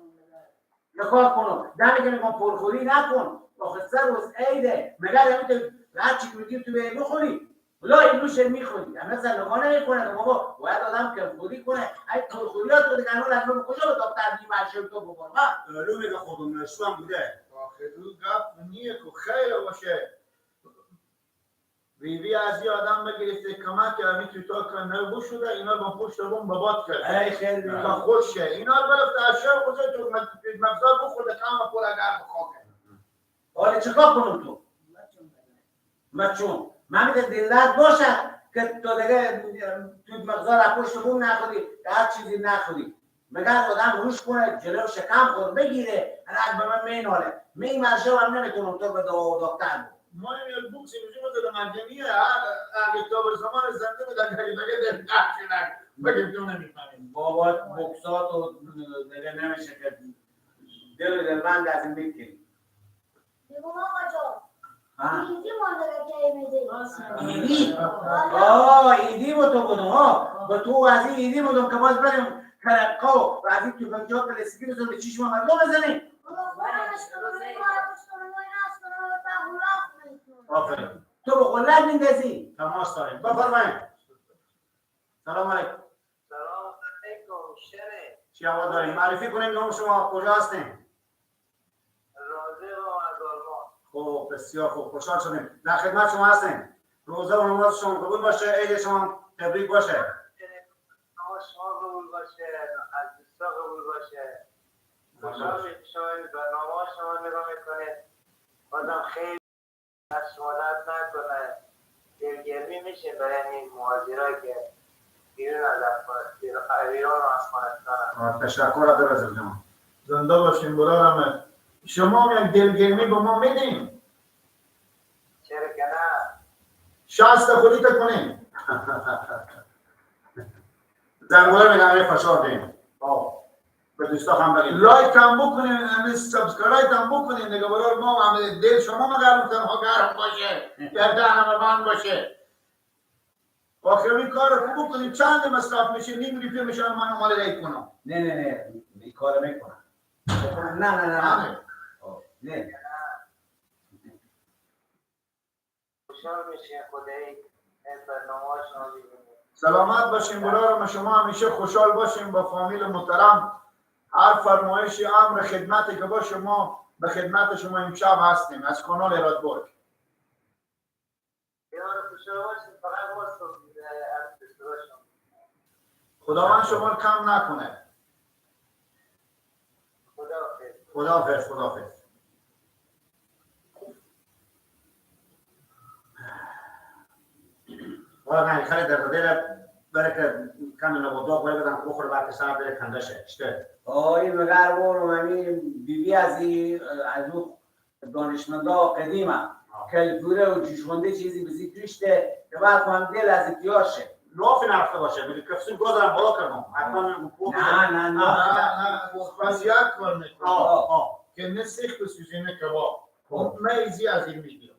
[SPEAKER 3] چیکار کنم؟ دمی که میگم پرخوری نکن، آخه سر روز عیده، مگر همین هر چی که میگیم تو به بخوری، لای نوش میخوری، همه زنگا نمیکنه بابا. باید آدم کم خوری کنه. ای پرخوریات تو دیگه الان از کجا به دکتر بیمار شد تو بابا؟
[SPEAKER 4] لو میگه خودم نشوم بوده.
[SPEAKER 1] آخه رو گپ نیه که خیر باشه. بیبی از یه آدم بگرفته کمک کرد، می تو تا نو شده اینا با پشت بوم بابات کرد.
[SPEAKER 3] ای خیلی
[SPEAKER 1] تا خوشه اینا رو گرفته اشیا گذاشت تو مغزار بخورده کم پر اگر بخواه.
[SPEAKER 3] حالا چیکار کنم تو؟ مچون من میگه دلت باشه که تو دیگه تو مغزار پشت بوم نخوری، هر چیزی نخوری. مگر آدم روش کنه جلو شکم خود بگیره، اگه به من میناله می مرشه هم نمیتونم تو به دکتر.
[SPEAKER 1] ما این بوکسی می‌جویم که مجنیه هر اگه تا به زمان زنده بدن که دیگه دل نکنن بگیم تو نمی‌فهمیم.
[SPEAKER 3] بابا بوکسات و دیگه نمیشه که دل دلبند از این بگیری.
[SPEAKER 10] بگو آقا جان ایدی مانده که میدی.
[SPEAKER 3] ایدی؟ آه ایدی با تو بودم ها، با تو از این ایدی بودم که باز بریم کرقا و از این تو بنجا پلسکی بزنیم به چشم مردم بزنیم.
[SPEAKER 4] آفرین.
[SPEAKER 3] تو به قلت میندازی.
[SPEAKER 4] تماس داریم. بفرمایید. سلام علیکم.
[SPEAKER 7] سلام علیکم. شره
[SPEAKER 4] چی هوا داریم؟ معرفی کنیم نام شما، کجا هستیم؟
[SPEAKER 7] روزه و از آلمان.
[SPEAKER 4] خب بسیار خوب، خوشحال شدیم. در خدمت شما هستیم. روزه و نماز شما قبول باشه، عید شما تبریک باشه.
[SPEAKER 7] نماز شما قبول باشه، از دوستا قبول باشه. خوشحال میشیم شما برنامه شما نگاه میکنید. بازم خیلی از شما درد نکنه، دلگرمی میشیم برای این مهاجرایی که بیرون از ایران و افغانستان.
[SPEAKER 4] تشکر عبدالرزاق جان.
[SPEAKER 1] زنده باشیم برارم. شما یک دلگرمی به ما میدین؟
[SPEAKER 7] چرا که نه.
[SPEAKER 1] شست خودی تا کنیم.
[SPEAKER 4] زنگوله میگم فشار دیم. به دوستا هم بگیم
[SPEAKER 1] like هم بکنین، همه subscribe هم بکنین دیگه. برای ما هم دل شما مگرم تنها گرم باشه گردن همه بند باشه. آخر این کار رو خوب بکنیم. چند مصرف میشه؟ نیم ریپی میشه. من مال ریک کنم.
[SPEAKER 3] نه نه نه این کارو میکنم. نه نه نه نه
[SPEAKER 7] خوشحال میشه خدایی این برنامه شما ببینیم.
[SPEAKER 1] سلامت باشیم برادرم. شما همیشه خوشحال باشیم با فامیل محترم. هر فرمایشی امر خدمتی که با شما به خدمت شما امشب هستیم از کانال رادبرگ.
[SPEAKER 7] خوشحال باشین. فقط ما صبح
[SPEAKER 1] خداوند شما رو کم نکنه.
[SPEAKER 7] خداحافظ.
[SPEAKER 4] خداحافظ. خداحافظ. والا من خیلی در دل برای که کم نبود باید بدم بخوره بعد سر بره کنده شه. چطور؟
[SPEAKER 3] آی مگر برو همین بیبی از اون دانشمندا قدیمه کلتوره و جوشونده چیزی بزی توشته که بعد هم دل از اتیار شه.
[SPEAKER 4] نوف نرفته باشه. میگه کفسون گذارم بالا کردم. حتما
[SPEAKER 3] نه نه نه
[SPEAKER 1] نه پس یک کار میکنم که نه سیخ بسوزی نه کباب. من ایزی از این میگیرم.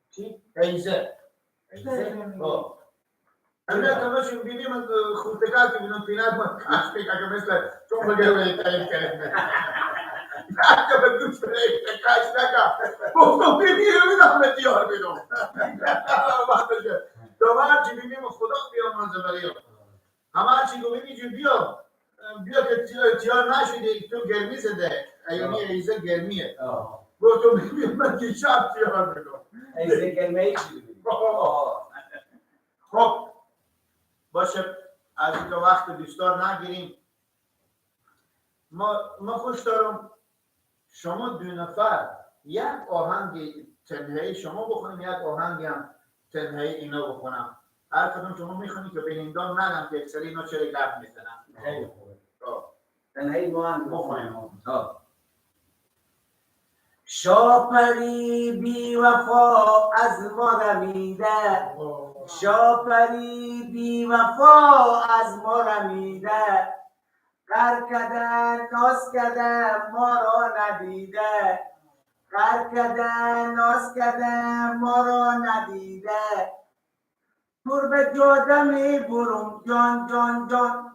[SPEAKER 4] چی؟
[SPEAKER 1] ایزه. همین که ماشین بیبی من خودتکار که بینم پینات من کاش میکنم که مثل چون بگه رو تعریف کردم. نه که به دوست کاش نکن. گفتم بیبی رو میدم به دیار بیدم. دوباره چی بیبیم خدا بیا منزه همه چی گو بیبی جو بیا بیا که تیار نشده تو گرمی زده ایونی ایزه گرمیه. گفتم بیبی من که شب تیار بیدم.
[SPEAKER 3] ایزه گرمیه چی بیبی؟
[SPEAKER 1] خب باشه از اینکه وقت دوستار نگیریم. ما خوش دارم شما دو نفر یک آهنگ تنهایی شما بخونیم، یک آهنگ هم تنهایی اینا بخونم. هر کدوم شما میخونی که بینندان نگم که اکثری اینا چرا گپ میزنن.
[SPEAKER 3] خیلی خوبه. تنهایی ما هم
[SPEAKER 4] بخونیم.
[SPEAKER 3] شاپری بی وفا از ما رمیده، شاپری بی وفا از ما رمیده، قر کده ناز کده ما را ندیده، قر کده ناز کده ما را ندیده، تربه جاده می برم جان جان جان،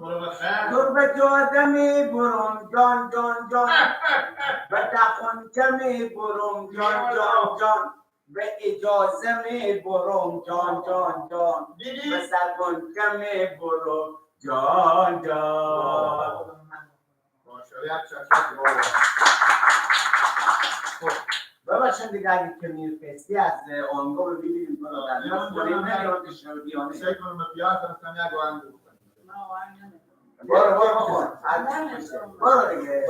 [SPEAKER 3] تربه جاده می برم جان جان جان، به دخانچه می برم جان جان جان، به اجازه می برم جان جان جان، به سرگنچه می برم جان جان. ببخشید دیگه اگه که میرفستی از آنگاه ببینیم برو برو بخون. برو دیگه.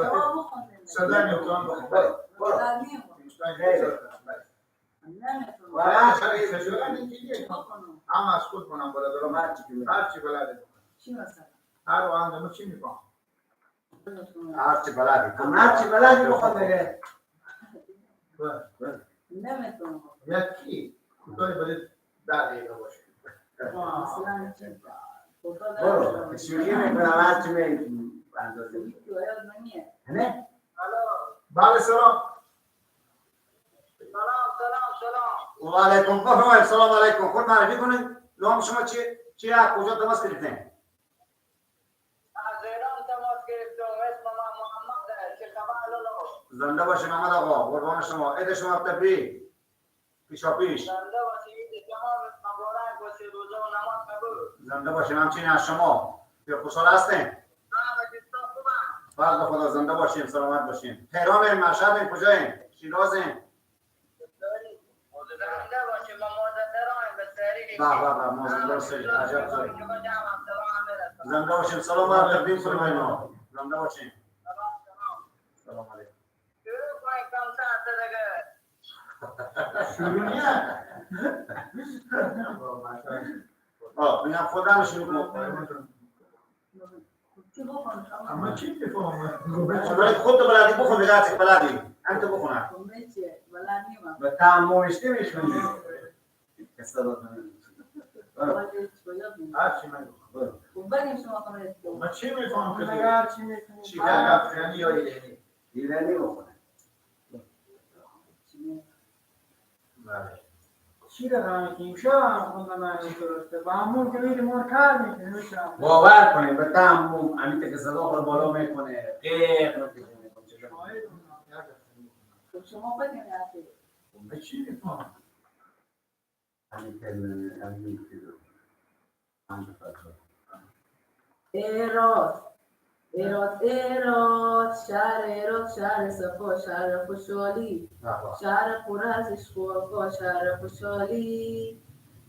[SPEAKER 3] برو.
[SPEAKER 1] هم از خود کنم برادرم هرچی بلده. هر آهنگ ما چی می‌کنم؟
[SPEAKER 4] هرچی بلدی.
[SPEAKER 3] هرچی بلدی بخون دیگه.
[SPEAKER 5] نمیتونم.
[SPEAKER 1] یکی کوتاه باید 10 دقیقه باشه.
[SPEAKER 5] مثلا چه؟
[SPEAKER 3] برو. شوخی میکنم هرچی می اندازه. نه؟
[SPEAKER 1] بله سلام.
[SPEAKER 7] سلام سلام سلام.
[SPEAKER 4] و علیکم بفرمایید. سلام علیکم. خود معرفی کنید. نام شما چیه؟ کجا تماس گرفتین؟
[SPEAKER 7] از ایران تماس گرفتم. اسم من محمد. چه خبر لالا؟
[SPEAKER 4] زنده باشی محمد آقا، قربان شما. عید شما تبریک. پیشا پیش.
[SPEAKER 7] زنده باشی. عید شما مبارک باشه. روزه و نماز قبول.
[SPEAKER 4] زنده باشیم. همچنین از شما. خوشحال هستین؟ بله خدا زنده باشیم، سلامت باشیم. تهران، مشهد، کجایین؟ شیرازین؟
[SPEAKER 7] زنده باشیم. ما مازندرانیم به سری.
[SPEAKER 4] به به به مازندران سری. عجب جایی. زنده باشیم. سلام علیکم. تقدیم کنیم اینا. زنده باشیم. سلام علیکم.
[SPEAKER 7] شروع کنیم کنسرت دیگه.
[SPEAKER 1] شروع نیه.
[SPEAKER 4] میگم خودم شروع کنم.
[SPEAKER 1] اما چی میفهمم؟
[SPEAKER 4] خودت بلدی بخون دیگه، هرچی بلدی. هم تو بخونم.
[SPEAKER 3] به تعممش نمیخونی.
[SPEAKER 1] هرچی من من چی میفهمم که
[SPEAKER 2] هرچی میتونی.
[SPEAKER 1] چی افغانی یا ایرانی؟
[SPEAKER 3] ایرانی بخونه.
[SPEAKER 1] بله.
[SPEAKER 2] چی رقم که امشب هم خوندم همین درسته با همون که میری مرکر میکنه.
[SPEAKER 3] باور کنیم به تعمم همین که صدا رو بالا میکنه قیق میکنه.
[SPEAKER 5] شما بدین حرفی.
[SPEAKER 1] من چی میفهمم؟
[SPEAKER 5] ایراد ایراد ایراد، شهر ایراد، شهر صفا، شهر خوشحالی، شهر پر از عشق و وفا، شهر خوشحالی.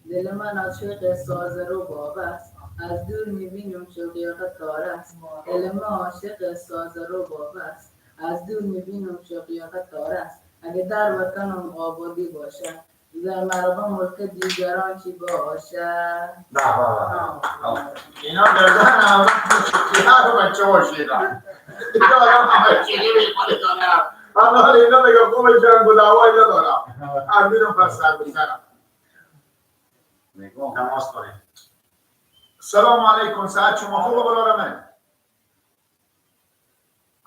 [SPEAKER 5] دل من عاشق ساز رباب است، از دور میبینم شوقی قطار است. دل من عاشق ساز رباب است، از دور میبینم شوقی قطار است. اگه در وطنم آبادی باشه، در مرغ ملک دیگران چی باشه.
[SPEAKER 1] نه اینا گردن هم رو بچه باشید اینا آدم همه چیزی میخوره دارم اما اینا دیگه خوب جنگ و دعوایی ندارم هم پس سر بزنم
[SPEAKER 4] تماس کنیم.
[SPEAKER 1] سلام علیکم، ساعت شما خوبه برادر من؟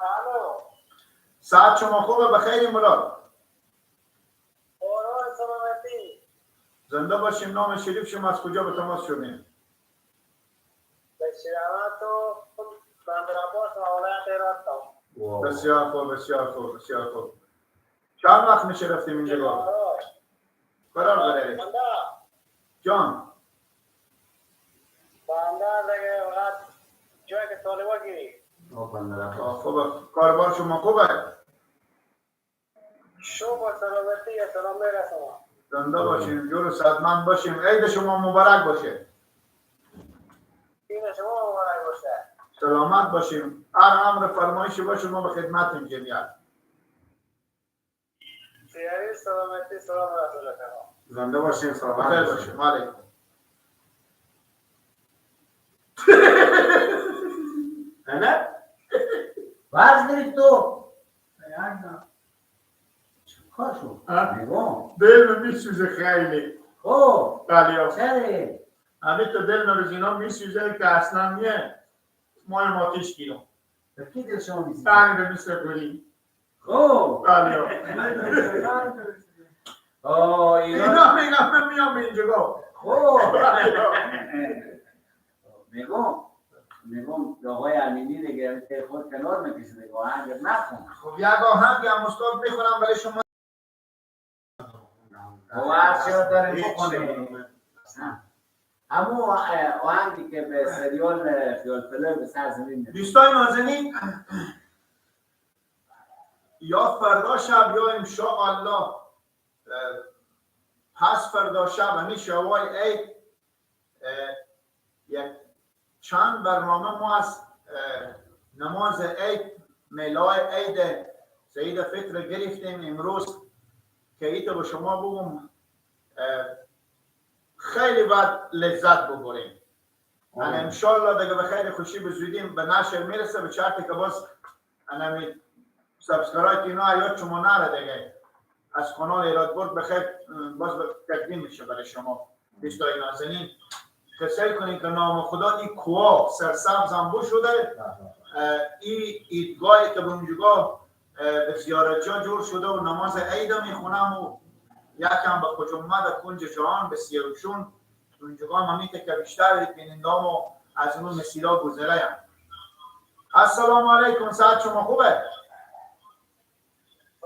[SPEAKER 7] الو،
[SPEAKER 1] ساعت شما خوبه؟ بخیر مراد،
[SPEAKER 7] سلامتی،
[SPEAKER 1] زنده باشیم. نام شریف شما از کجا به تماس شدیم؟ بسیار خوب، بسیار خوب، بسیار خوب. چند وقت میشه رفتیم اینجا؟ قرار قراره جان
[SPEAKER 7] جایی که طالبا گیری.
[SPEAKER 1] خوبه، کاربار شما خوبه؟
[SPEAKER 7] شو با سلامتی، سلام میرسونم.
[SPEAKER 1] زنده باشیم، جور و صدمند باشیم. عید شما مبارک باشه.
[SPEAKER 7] عید شما مبارک باشه.
[SPEAKER 1] سلامت باشیم. هر امر فرمایشی باشه ما به خدمتیم جمعیت.
[SPEAKER 7] سیاری سلامتی، سلام رسول شما.
[SPEAKER 4] زنده باشیم، سلامت
[SPEAKER 1] باشیم. علیکم.
[SPEAKER 4] نه
[SPEAKER 9] ورز گرفت تو کار شد؟
[SPEAKER 1] دل میسوزه خیلی.
[SPEAKER 9] خب
[SPEAKER 1] بله
[SPEAKER 9] چرا؟
[SPEAKER 1] همین تو دل نوزینا میسوزه که اصلا نیه مای ماتیش گیرم.
[SPEAKER 9] به کی دل شما میسوزه؟
[SPEAKER 1] تنگ مثل گلی.
[SPEAKER 9] خب
[SPEAKER 1] بله
[SPEAKER 9] اینا
[SPEAKER 1] میگم من میام اینجا.
[SPEAKER 9] خب میگم آقای امینی دیگه که خود کنار میکشه دیگه، آهنگ نخون.
[SPEAKER 1] خب یک آهنگ هم استاد میخونم برای شما.
[SPEAKER 9] هر چی داریم بخونیم. همون آهنگی که به سریال خیال پلر به سرزمین میره.
[SPEAKER 1] دوستای نازنین، یا فردا شب یا انشاءالله پس فردا شب همین شوای عید یک چند برنامه ما از نماز عید، ملای عید سعید فطر گرفتیم امروز که ایتو به شما بگم خیلی باید لذت ببریم. من انشالله دیگه به خیر خوشی به زودی به نشر میرسه، به شرطی که باز انمی subscribe اینا یاد شما نره دیگه، از کانال ایراد برد به خیر باز تقدیم میشه برای شما دوستای نازنین. تسل کنید که نام خدا این کوه سرسبز هم شده، این عیدگاهی که به اونجا به زیارتجا جور شده و نماز عید میخونم و یکم به خوش اومد کنج جهان به سیروشون اونجا هم که بیشتر بینندام و از اون مسیرا گذریم. السلام علیکم، ساعت شما خوبه؟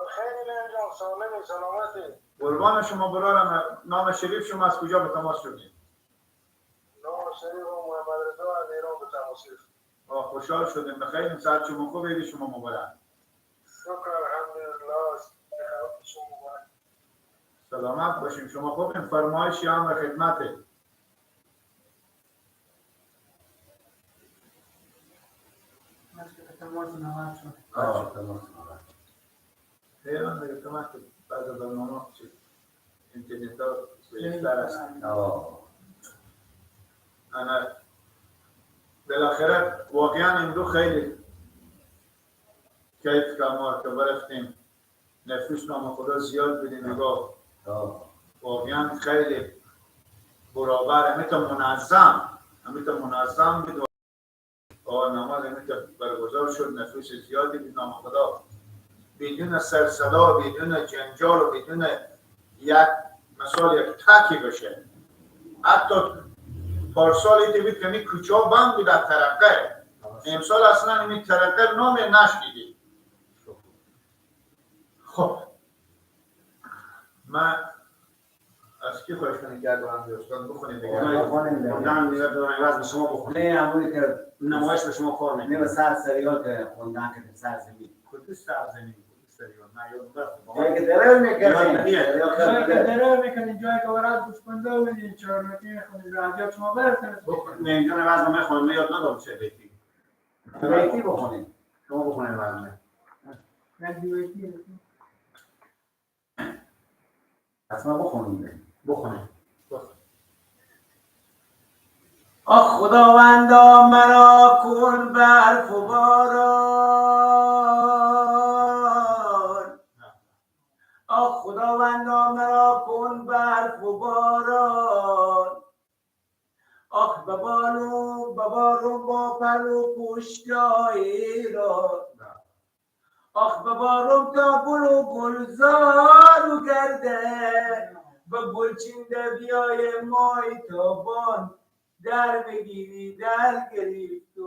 [SPEAKER 7] خیلی ممنون، سالم و سلامتی.
[SPEAKER 1] قربان شما برارم. نام شریف شما از کجا به تماس شدید؟
[SPEAKER 7] نام شریف محمد رضا از ایران به تماس شدیم.
[SPEAKER 1] خوشحال شدیم، بخیر. ساعت شما خوبه؟ عید شما مبارک.
[SPEAKER 7] شکر الحمدلله، شما مبارک.
[SPEAKER 1] سلامت باشیم. شما خوبین؟ فرمایشی هم خدمته.
[SPEAKER 2] تماس نواد شد.
[SPEAKER 3] تماس نواد.
[SPEAKER 1] ایران دیگه تماس بعد برنامه اینترنت ها بهتر است. انا بالاخره واقعا امروز خیلی کیف کما که برفتیم نفوس نام خدا زیاد بدیم نگاه. واقعا خیلی برابر، همیتا منظم، همیتا منظم بود و نماز همیتا برگزار شد، نفوس زیادی بود نام خدا، بدون سرصدا، بدون جنجال و بدون یک مثال یک تکی بشه. حتی پارسال ایتی بود که می کوچه ها بند بود از ترقه، امسال اصلا می ترقه نام نشنیدید. خب من از کی خواهش کنیم که اگه استاد بخونیم دیگه؟
[SPEAKER 4] خوندن نیاز دارم عوض به شما بخونیم.
[SPEAKER 3] نه همونی که
[SPEAKER 4] نمایش به شما کار نمی‌کنه.
[SPEAKER 3] نه سر سریال که خوندن که سر زمین.
[SPEAKER 4] کدوم سر زمین؟
[SPEAKER 3] جایی که درر میکنیم،
[SPEAKER 2] جایی که درر میکنیم، جایی که ورد گوسفندا بودیم، چهارمکی میخونیم، رعیت شما برسید.
[SPEAKER 4] نه اینجا وزن میخونم، یاد ندارم چه بیتی.
[SPEAKER 3] بیتی بخونیم.
[SPEAKER 4] شما بخونید وزنه.
[SPEAKER 2] بیتی
[SPEAKER 3] حتما بخونیم.
[SPEAKER 4] بخونیم.
[SPEAKER 3] آخ خداوندا مرا کن برف و باران، آخ خداوندا مرا کن برف و باران، آخ ببارون ببارون با پر و پشتای را، آخ ببارون تا گل و گلزار و گرده و گلچین بیای مای تابان در بگیری در گرفت.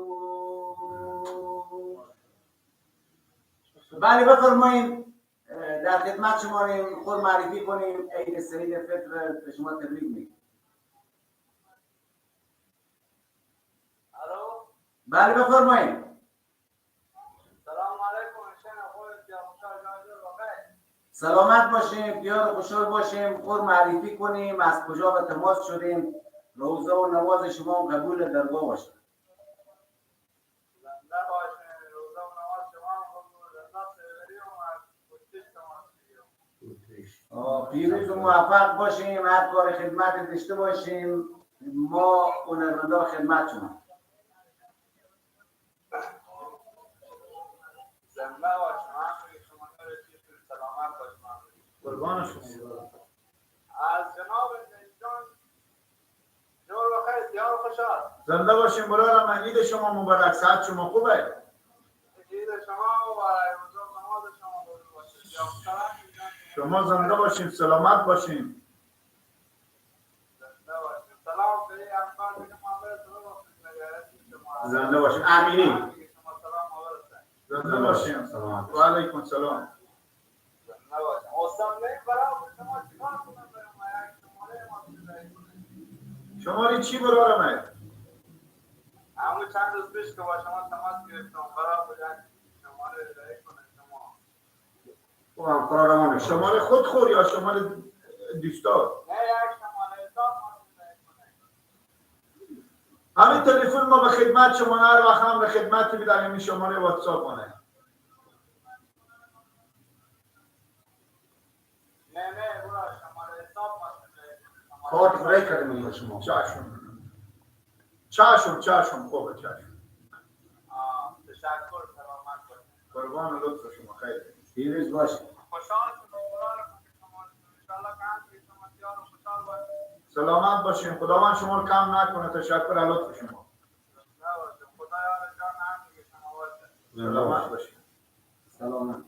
[SPEAKER 3] بله بفرماییم، در خدمت شما خود معرفی کنیم. عید سعید فطر به شما تبریک میگیم. بله بفرمایید.
[SPEAKER 8] سلام علیکم.
[SPEAKER 3] سلامت باشیم، بیار خوشحال باشیم. خود معرفی کنیم، از کجا به تماس شدیم. روزه و نماز شما قبول درگاه باشه.
[SPEAKER 8] زنده باشین، روزه و نماز شما قبول.
[SPEAKER 3] پیروز و موفق باشیم، هر کار خدمت داشته باشیم. ما هنرمندا خدمت شما.
[SPEAKER 8] زنده باشیم، شما سلامت باشیم.
[SPEAKER 1] قربان شما.
[SPEAKER 8] از جناب جان جور بخیر، دیار خوشحال.
[SPEAKER 1] زنده باشیم برادرم. عید شما مبارک. صحت شما خوبه؟
[SPEAKER 8] عید شما مبارک، روزه و نماز شما قبول باشه.
[SPEAKER 1] شما زنده باشیم، سلامت باشیم.
[SPEAKER 8] زنده باشیم. سلام به همکار دیگه ما برسه.
[SPEAKER 4] زنده باشیم. امینی.
[SPEAKER 1] زنده باشیم. و علیکم سلام.
[SPEAKER 8] زنده باشیم. استاد برای شما چیکار کنم؟
[SPEAKER 1] شماره چی برادرم؟
[SPEAKER 8] همون چند روز پیش که با شما تماس گرفتم برای بودن شماره ارائه کنه شما.
[SPEAKER 4] خب
[SPEAKER 1] شماره خود خور یا شماره دوستا؟
[SPEAKER 8] نه یک شماره حساب ما ارائه کنه.
[SPEAKER 1] همین تلفن ما به خدمت شما هر وقت هم به خدمت میدم. این شماره واتساپ کنه.
[SPEAKER 8] نه نه برا شماره حساب ما
[SPEAKER 4] کارت برای کردیم شما.
[SPEAKER 1] چشم چشم چشم خوبه چشم.
[SPEAKER 8] تشکر، سلامت باشید.
[SPEAKER 1] قربان لطف شما. خیلی
[SPEAKER 3] پیروز باشید.
[SPEAKER 8] خوشحال شدم ان شاء الله که شما دیار خوشحال باشید.
[SPEAKER 1] سلامت باشین، خداوند شما رو کم نکنه. تشکر از لطف شما.
[SPEAKER 8] خدا یار جان هم شما باشه.
[SPEAKER 1] سلامت باشین.
[SPEAKER 3] سلامت.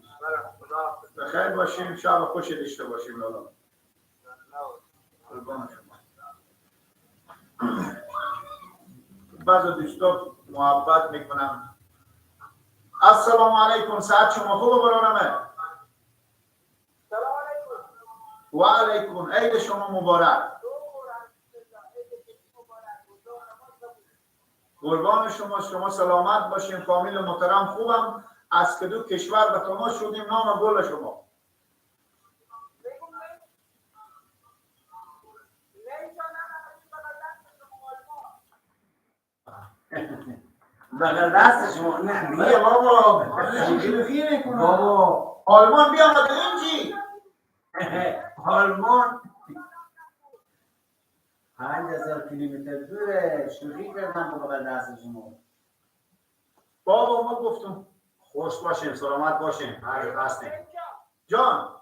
[SPEAKER 8] خدا
[SPEAKER 1] بخیر باشیم. شب خوشی داشته باشیم لالا. قربان شما. بعض دوستا محبت میکنم. السلام علیکم. ساعت شما خوبه برادرم؟
[SPEAKER 8] سلام علیکم.
[SPEAKER 1] و علیکم. عید شما مبارک. قربان شما. شما سلامت باشیم. فامیل محترم خوبم. از کدو کشور به تماس شدیم؟ نام گل شما.
[SPEAKER 3] بغل دست شما. نه بیا بابا. بابا
[SPEAKER 1] آلمان بیا آمده اینجی.
[SPEAKER 3] آلمان 5000 کیلومتر دوره. شوخی کردم با بغل دست شما.
[SPEAKER 1] بابا ما گفتم
[SPEAKER 4] خوش باشیم، سلامت باشیم. هر جا هستیم.
[SPEAKER 1] جان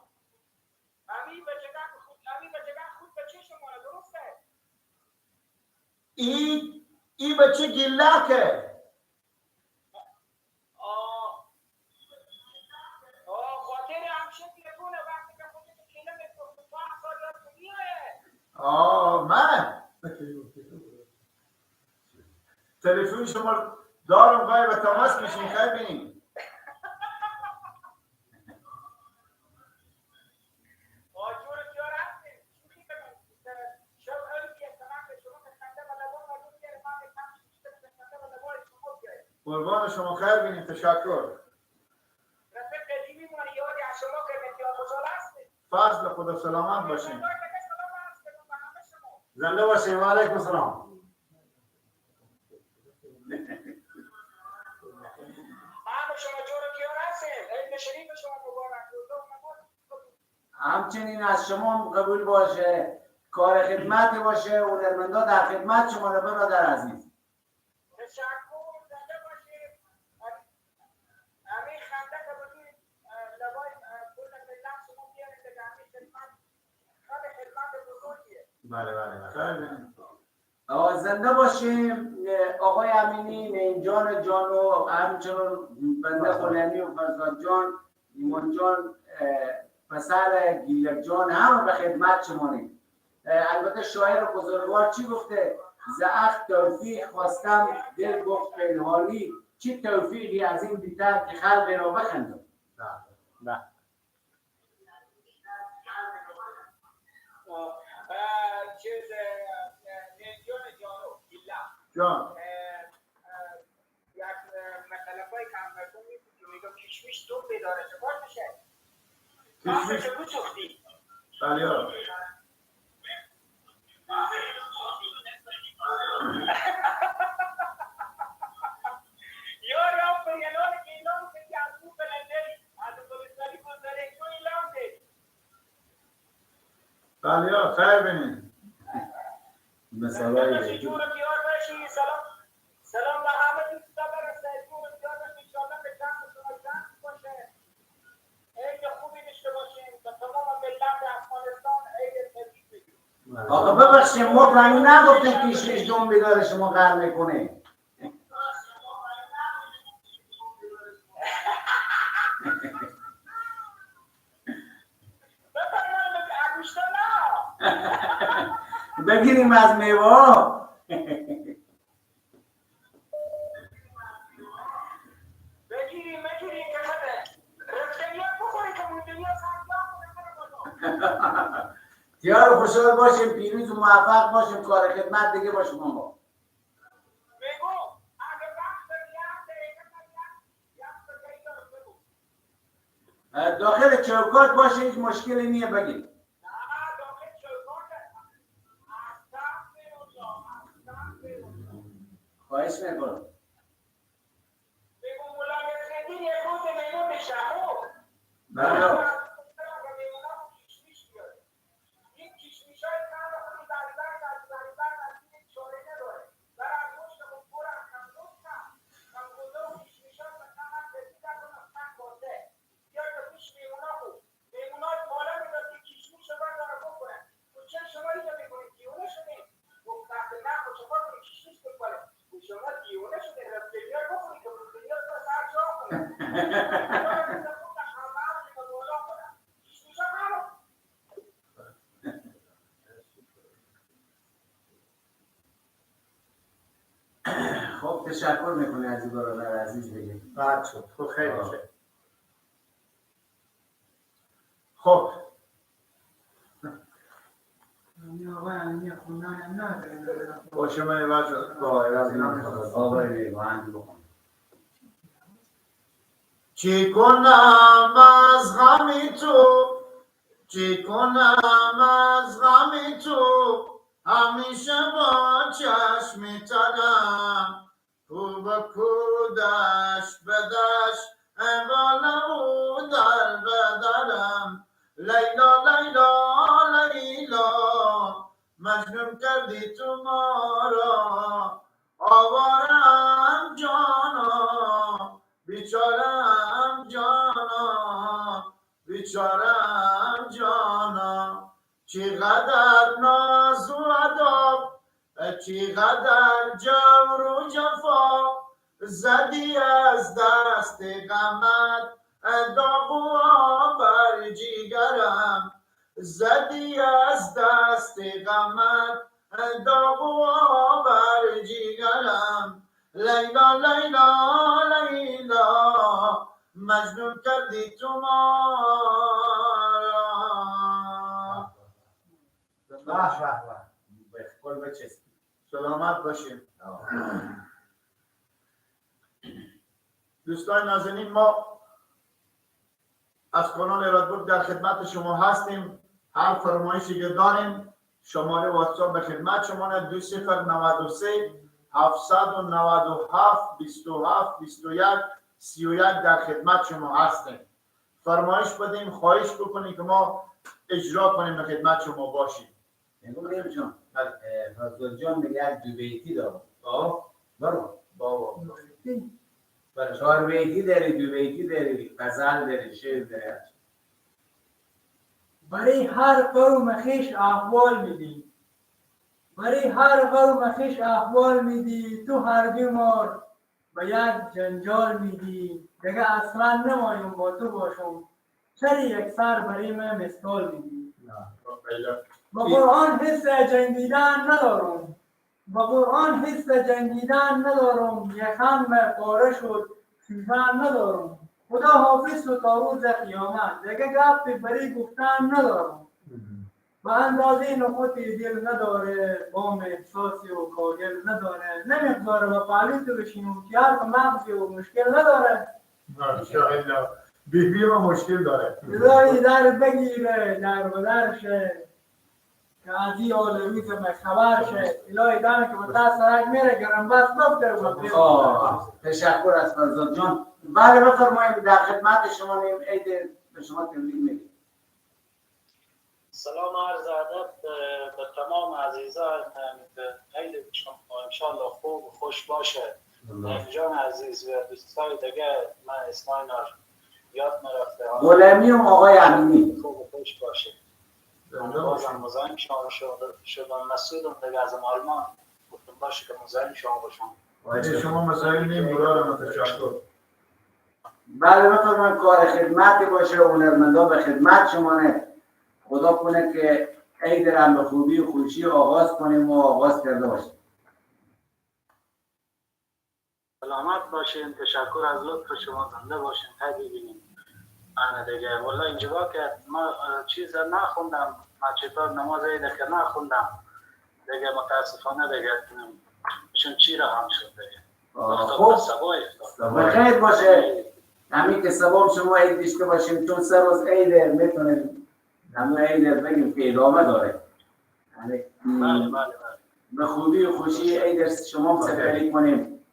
[SPEAKER 8] امی بچگان خود، امی بچگان خود بچه شما درسته؟
[SPEAKER 1] ای بچه گیلکه.
[SPEAKER 8] خاطر همیشه تلفن وقتی که خودت کله می‌کنی تو اصلا یاد نمیاد.
[SPEAKER 1] من تلفن شما دارم، گاهی به تماس میشین. خیلی بینیم. قربان شما. خیر بینیم. تشکر. فضل خدا، سلامت باشین.
[SPEAKER 4] زنده باشین. و علیکم السلام.
[SPEAKER 3] همچنین از شما قبول باشه، کار خدمت باشه، هنرمندا در خدمت شما برادر عزیز.
[SPEAKER 8] تشکر، زنده باشید. همین خنده که بودید لبای کل ملت شما بیارید دیگه، همین خدمت خیلی خدمت بزرگیه.
[SPEAKER 4] بله بله بله.
[SPEAKER 3] زنده باشیم آقای امینی، نینجان جان و همچنان بنده غلامی و فرزاد جان، ایمان جان، پسر گیلک جان، هم به خدمت شما. البته شاعر بزرگوار چی گفته؟ ز عقل توفیق خواستم دل گفت پنهانی، چی توفیقی از این بیتر که خلق را بخندم.
[SPEAKER 4] نه
[SPEAKER 8] چیز نینجان جانو گیلک
[SPEAKER 1] جان،
[SPEAKER 8] یک مطلبای که هم مردم میگم کشمیش دو بداره چکار میشه؟
[SPEAKER 1] کشمیش
[SPEAKER 8] بسوختی.
[SPEAKER 1] بله.
[SPEAKER 8] یار آفرینان که ایلام که از او بلندری از گلستانی گذاره تو ایلام ده.
[SPEAKER 1] بله خیر بینید.
[SPEAKER 3] مثالای
[SPEAKER 8] سلام سلام به همه دوستا برسه. جور دیار باشی، انشالله به جمع شما جمع باشه، عید خوبی داشته باشیم به تمام ملت افغانستان عید تبریک بگیم.
[SPEAKER 3] آقا ببخشید ما پرنگ نگفتیم کشمش دم بیدار شما قهر میکنه. بگیریم از میوه.
[SPEAKER 8] بگیریم که
[SPEAKER 3] دیار خوشحال باشیم، پیروز و موفق باشیم، کار خدمت دیگه باشیم. ما داخل چوکات باشه، هیچ مشکلی نیه. بگید خواهش میکنم. بله خب تشکر میکنه از این برادر عزیز دیگه.
[SPEAKER 4] بعد شد. خب خیلی شد.
[SPEAKER 1] خب باشه من چی کنم از غم تو، چی کنم از غم تو، همیشه با چشم ترم، کو به کو دشت به دشت، بالا و در به درم، لیلا لیلا لیلا مجنون کردی تو ما را، آوارم جانا بیچارم جانا بیچارم جانا، چقدر ناز و ادب، چقدر جور و جفا، زدی از دست غمت داغ و بر جیگرم، زدی از دست غمت داغ و بر جیگرم، لیلا لیلا لیلا مجنون کردی تو ما را.
[SPEAKER 3] به به قول بچسبی.
[SPEAKER 1] سلامت باشیم. دوستان نازنین، ما از کانال رادبرگ در خدمت شما هستیم. هر فرمایشی که داریم شماره واتساپ به خدمت شما 2093 797 27 21 31 در خدمت شما هستیم. فرمایش بدیم، خواهش بکنیم که ما اجرا کنیم، به خدمت شما باشیم.
[SPEAKER 3] میگم جان، فضل جان میگه دو بیتی دارم. برو
[SPEAKER 1] بابا.
[SPEAKER 3] چهار بیتی داری، دو بیتی داری، غزل داری، شعر داری.
[SPEAKER 2] برای هر قوم خویش احوال میدی، برای هر قوم خویش احوال میدی، تو هر بیمار به یک جنجال میدی. دیگه اصلا نمایم با تو باشم، چرا یک سر برای من مثال میدی. با قرآن حس جنگیدن ندارم، با قرآن حس جنگیدن ندارم، یخم پاره شد سوزن ندارم. خدا حافظ و تا روز قیامت، دیگه گپ برای گفتن ندارم. به اندازه نقطه دل نداره، بام احساسی و کاگل نداره، نمیگذاره به پهلوی تو بشینم که حرف مغزی و مشکل نداره.
[SPEAKER 1] ماشاءالله، بیبی ما مشکل داره.
[SPEAKER 2] الهی در بگیره در بدر شه که از این حال روز به خبر شه. الهی دم که به دست سرک میره گرم بس بفته.
[SPEAKER 3] تشکر از فرزاد جان. بله بفرمایید، در خدمت شما نیم. عید به شما تبریک میگیم.
[SPEAKER 11] سلام عرض ادب به تمام عزیزان. عید شما انشالله خوب و خوش باشه. جان عزیز و دوستای دیگه، من اسمای یاد نرفته.
[SPEAKER 3] غلامی و آقای امینی
[SPEAKER 11] خوب و خوش باشه. من بازم مزاحم شما شدم، مسعودم دیگه از آلمان. گفتم باشه که مزاحم شما باشم.
[SPEAKER 1] شما مزاحم نیم، برادرم تشکر.
[SPEAKER 3] بله بفرمایید، کار خدمتی باشه، هنرمندا به خدمت شما نه. خدا کنه که عید را به خوبی و خوشی آغاز کنیم و آغاز کرده باشیم.
[SPEAKER 11] سلامت باشین، تشکر از لطف شما، زنده باشین، تا ببینیم. انا دیگه والله اینجا که ما چیز نخوندم، ما چطور نماز عید که نخوندم دیگه، متاسفانه دیگه چون چی را هم شد دیگه.
[SPEAKER 3] خب بخیر باشه، همین که سبب شما عید داشته باشیم، چون سه روز عید میتونیم همون عید بگیم که ادامه داره.
[SPEAKER 11] بله بله بله.
[SPEAKER 3] به خوبی و خوشی عید شما سپری کنیم.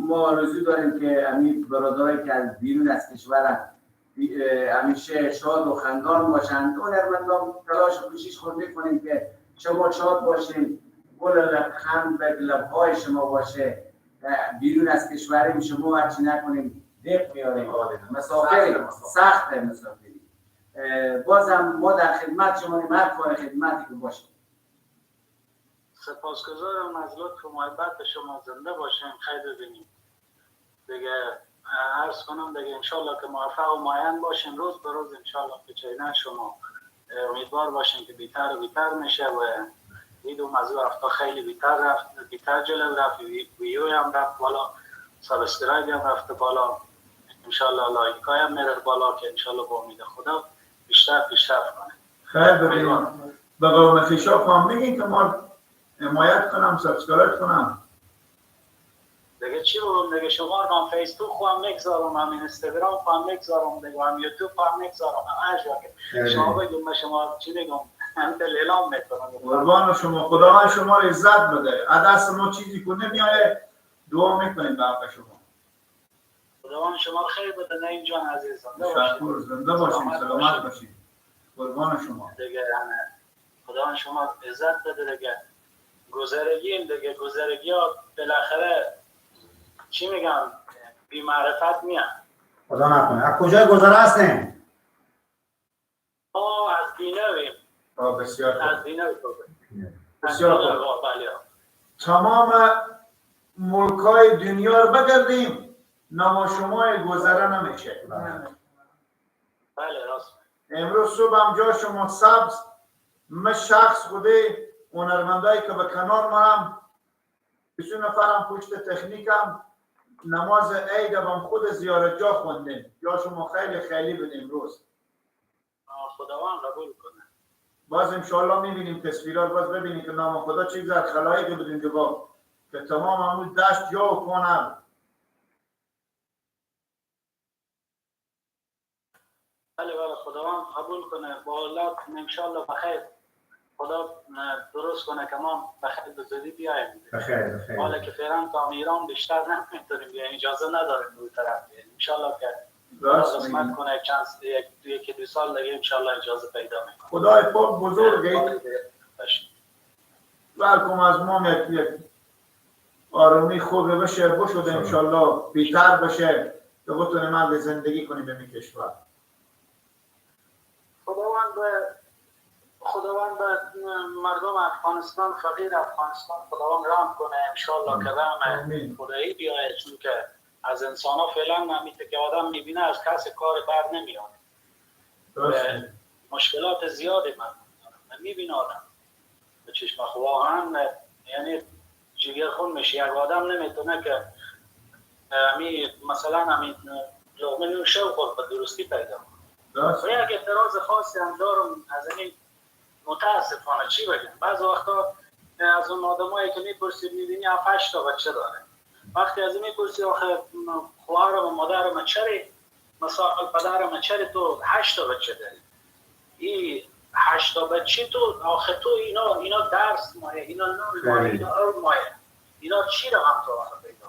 [SPEAKER 3] ما آرزو داریم که همین برادرایی که از بیرون از کشور همیشه شاد و خندان باشند. هنرمندان تلاش و کوشش خود میکنیم که شما شاد باشین، گل لبخند به لبهای شما باشه. بیرون از کشوریم شما هرچی نکنیم دق میاریم، مسافریم، سخت مسافری. بازم ما در خدمت شما، هر کار خدمتی که باشه.
[SPEAKER 11] سپاسگزارم از لطف و محبت شما، زنده باشین، خیر ببینیم دیگه. عرض کنم دیگه انشالله که موفق و ماین باشین روز به روز، انشالله که چینه شما امیدوار باشین که بیتر و بیتر میشه و دیدم از او هفته خیلی بیتر رفت، بیتر جلو رفت، ویو هم رفت بالا، subscribe هم رفت بالا، انشالله like های هم میره بالا که انشالله با امید خدا بیشتر پیشرفت کنه.
[SPEAKER 1] خیر ببینیم. به قوم خویشا خواهم میگین که ما حمایت کنم، subscribe کنم.
[SPEAKER 11] دیگه چی بگم دیگه، شما رو هم فیسبوک خواهم میگذارم، هم اینستاگرام خواهم میگذارم دیگه، هم یوتیوب خواهم میگذارم، هم هر جا که شما بگیم من شما چی بگم، هم اعلام میکنم.
[SPEAKER 1] قربان شما، خداوند شما رو عزت بده. از دست ما چیزی که نمیایه دعا میکنیم به حق شما.
[SPEAKER 11] خداوند شما رو خیر بده. نه این جان عزیزم،
[SPEAKER 1] تشکر، زنده باشین، سلامت باشین، قربان شما.
[SPEAKER 11] دیگه خداوند شما عزت بده دیگه. گذرگیم دیگه، گذرگی ها بالاخره چی میگم بی معرفت میان.
[SPEAKER 4] خدا نکنه. از کجای گذره هستیم؟
[SPEAKER 11] ما از دینویم.
[SPEAKER 1] بسیار
[SPEAKER 11] از دینوی.
[SPEAKER 1] بسیار خوب. تمام ملکای دنیا رو بگردیم نام شما گذره نمیشه.
[SPEAKER 11] بله راست.
[SPEAKER 1] امروز صبح هم جا شما سبز، من شخص خوده هنرمندایی که به کنار مرم 20 نفرم پشت تکنیکم نماز عید هم خود زیارت جا خوندیم. جا شما خیلی خیلی بود امروز.
[SPEAKER 11] خداوند قبول کنه.
[SPEAKER 1] باز انشالله میبینیم تصویرات، باز ببینیم که نام خدا چه زد خلایق بودیم که با که تمام همون دشت جا کنم.
[SPEAKER 11] بله بله، خداوند قبول کنه. با الله انشالله بخیر، خدا درست کنه که ما بخیر به زودی بیایم.
[SPEAKER 4] بخیر بخیر.
[SPEAKER 11] حالا که فعلا تا ایران بیشتر نمیتونیم بیایم، اجازه نداریم به طرف بیایم. انشالله که قسمت کنه چند یک دو سال دیگه انشالله اجازه پیدا میکنه.
[SPEAKER 1] خدای پاک بزرگه. بلکم از ما یک آرامی خوب بشه بشده انشالله، بیتر بشه که بتونیم من زندگی کنیم به این کشور.
[SPEAKER 11] خداوند به مردم افغانستان، فقیر افغانستان خداوند رحم کنه انشالله که رحم خدایی بیاید، چون که از انسان ها فعلا نمیته که آدم میبینه از کس کار بر نمیاد. مشکلات زیادی من میبینه آدم به چشم خود، واقعا یعنی جگر خون میشه. یک آدم نمیتونه که مثلا همین لقمه نون شو خود به درستی پیدا کنه. و یک اعتراض خاصی هم دارم از این، متاسفانه چی بگم، بعض وقتا از اون آدمایی که میپرسی میبینی 7-8 تا بچه داره، وقتی از این میپرسی آخه خواهرم و مادرم چرا، مثلا پدرم چرا تو 8 تا بچه داری؟ این 8 تا بچه تو آخه تو اینا درس مایه، اینا نور مایه، اینا علم مایه، اینا چی رو هم تو آخه پیدا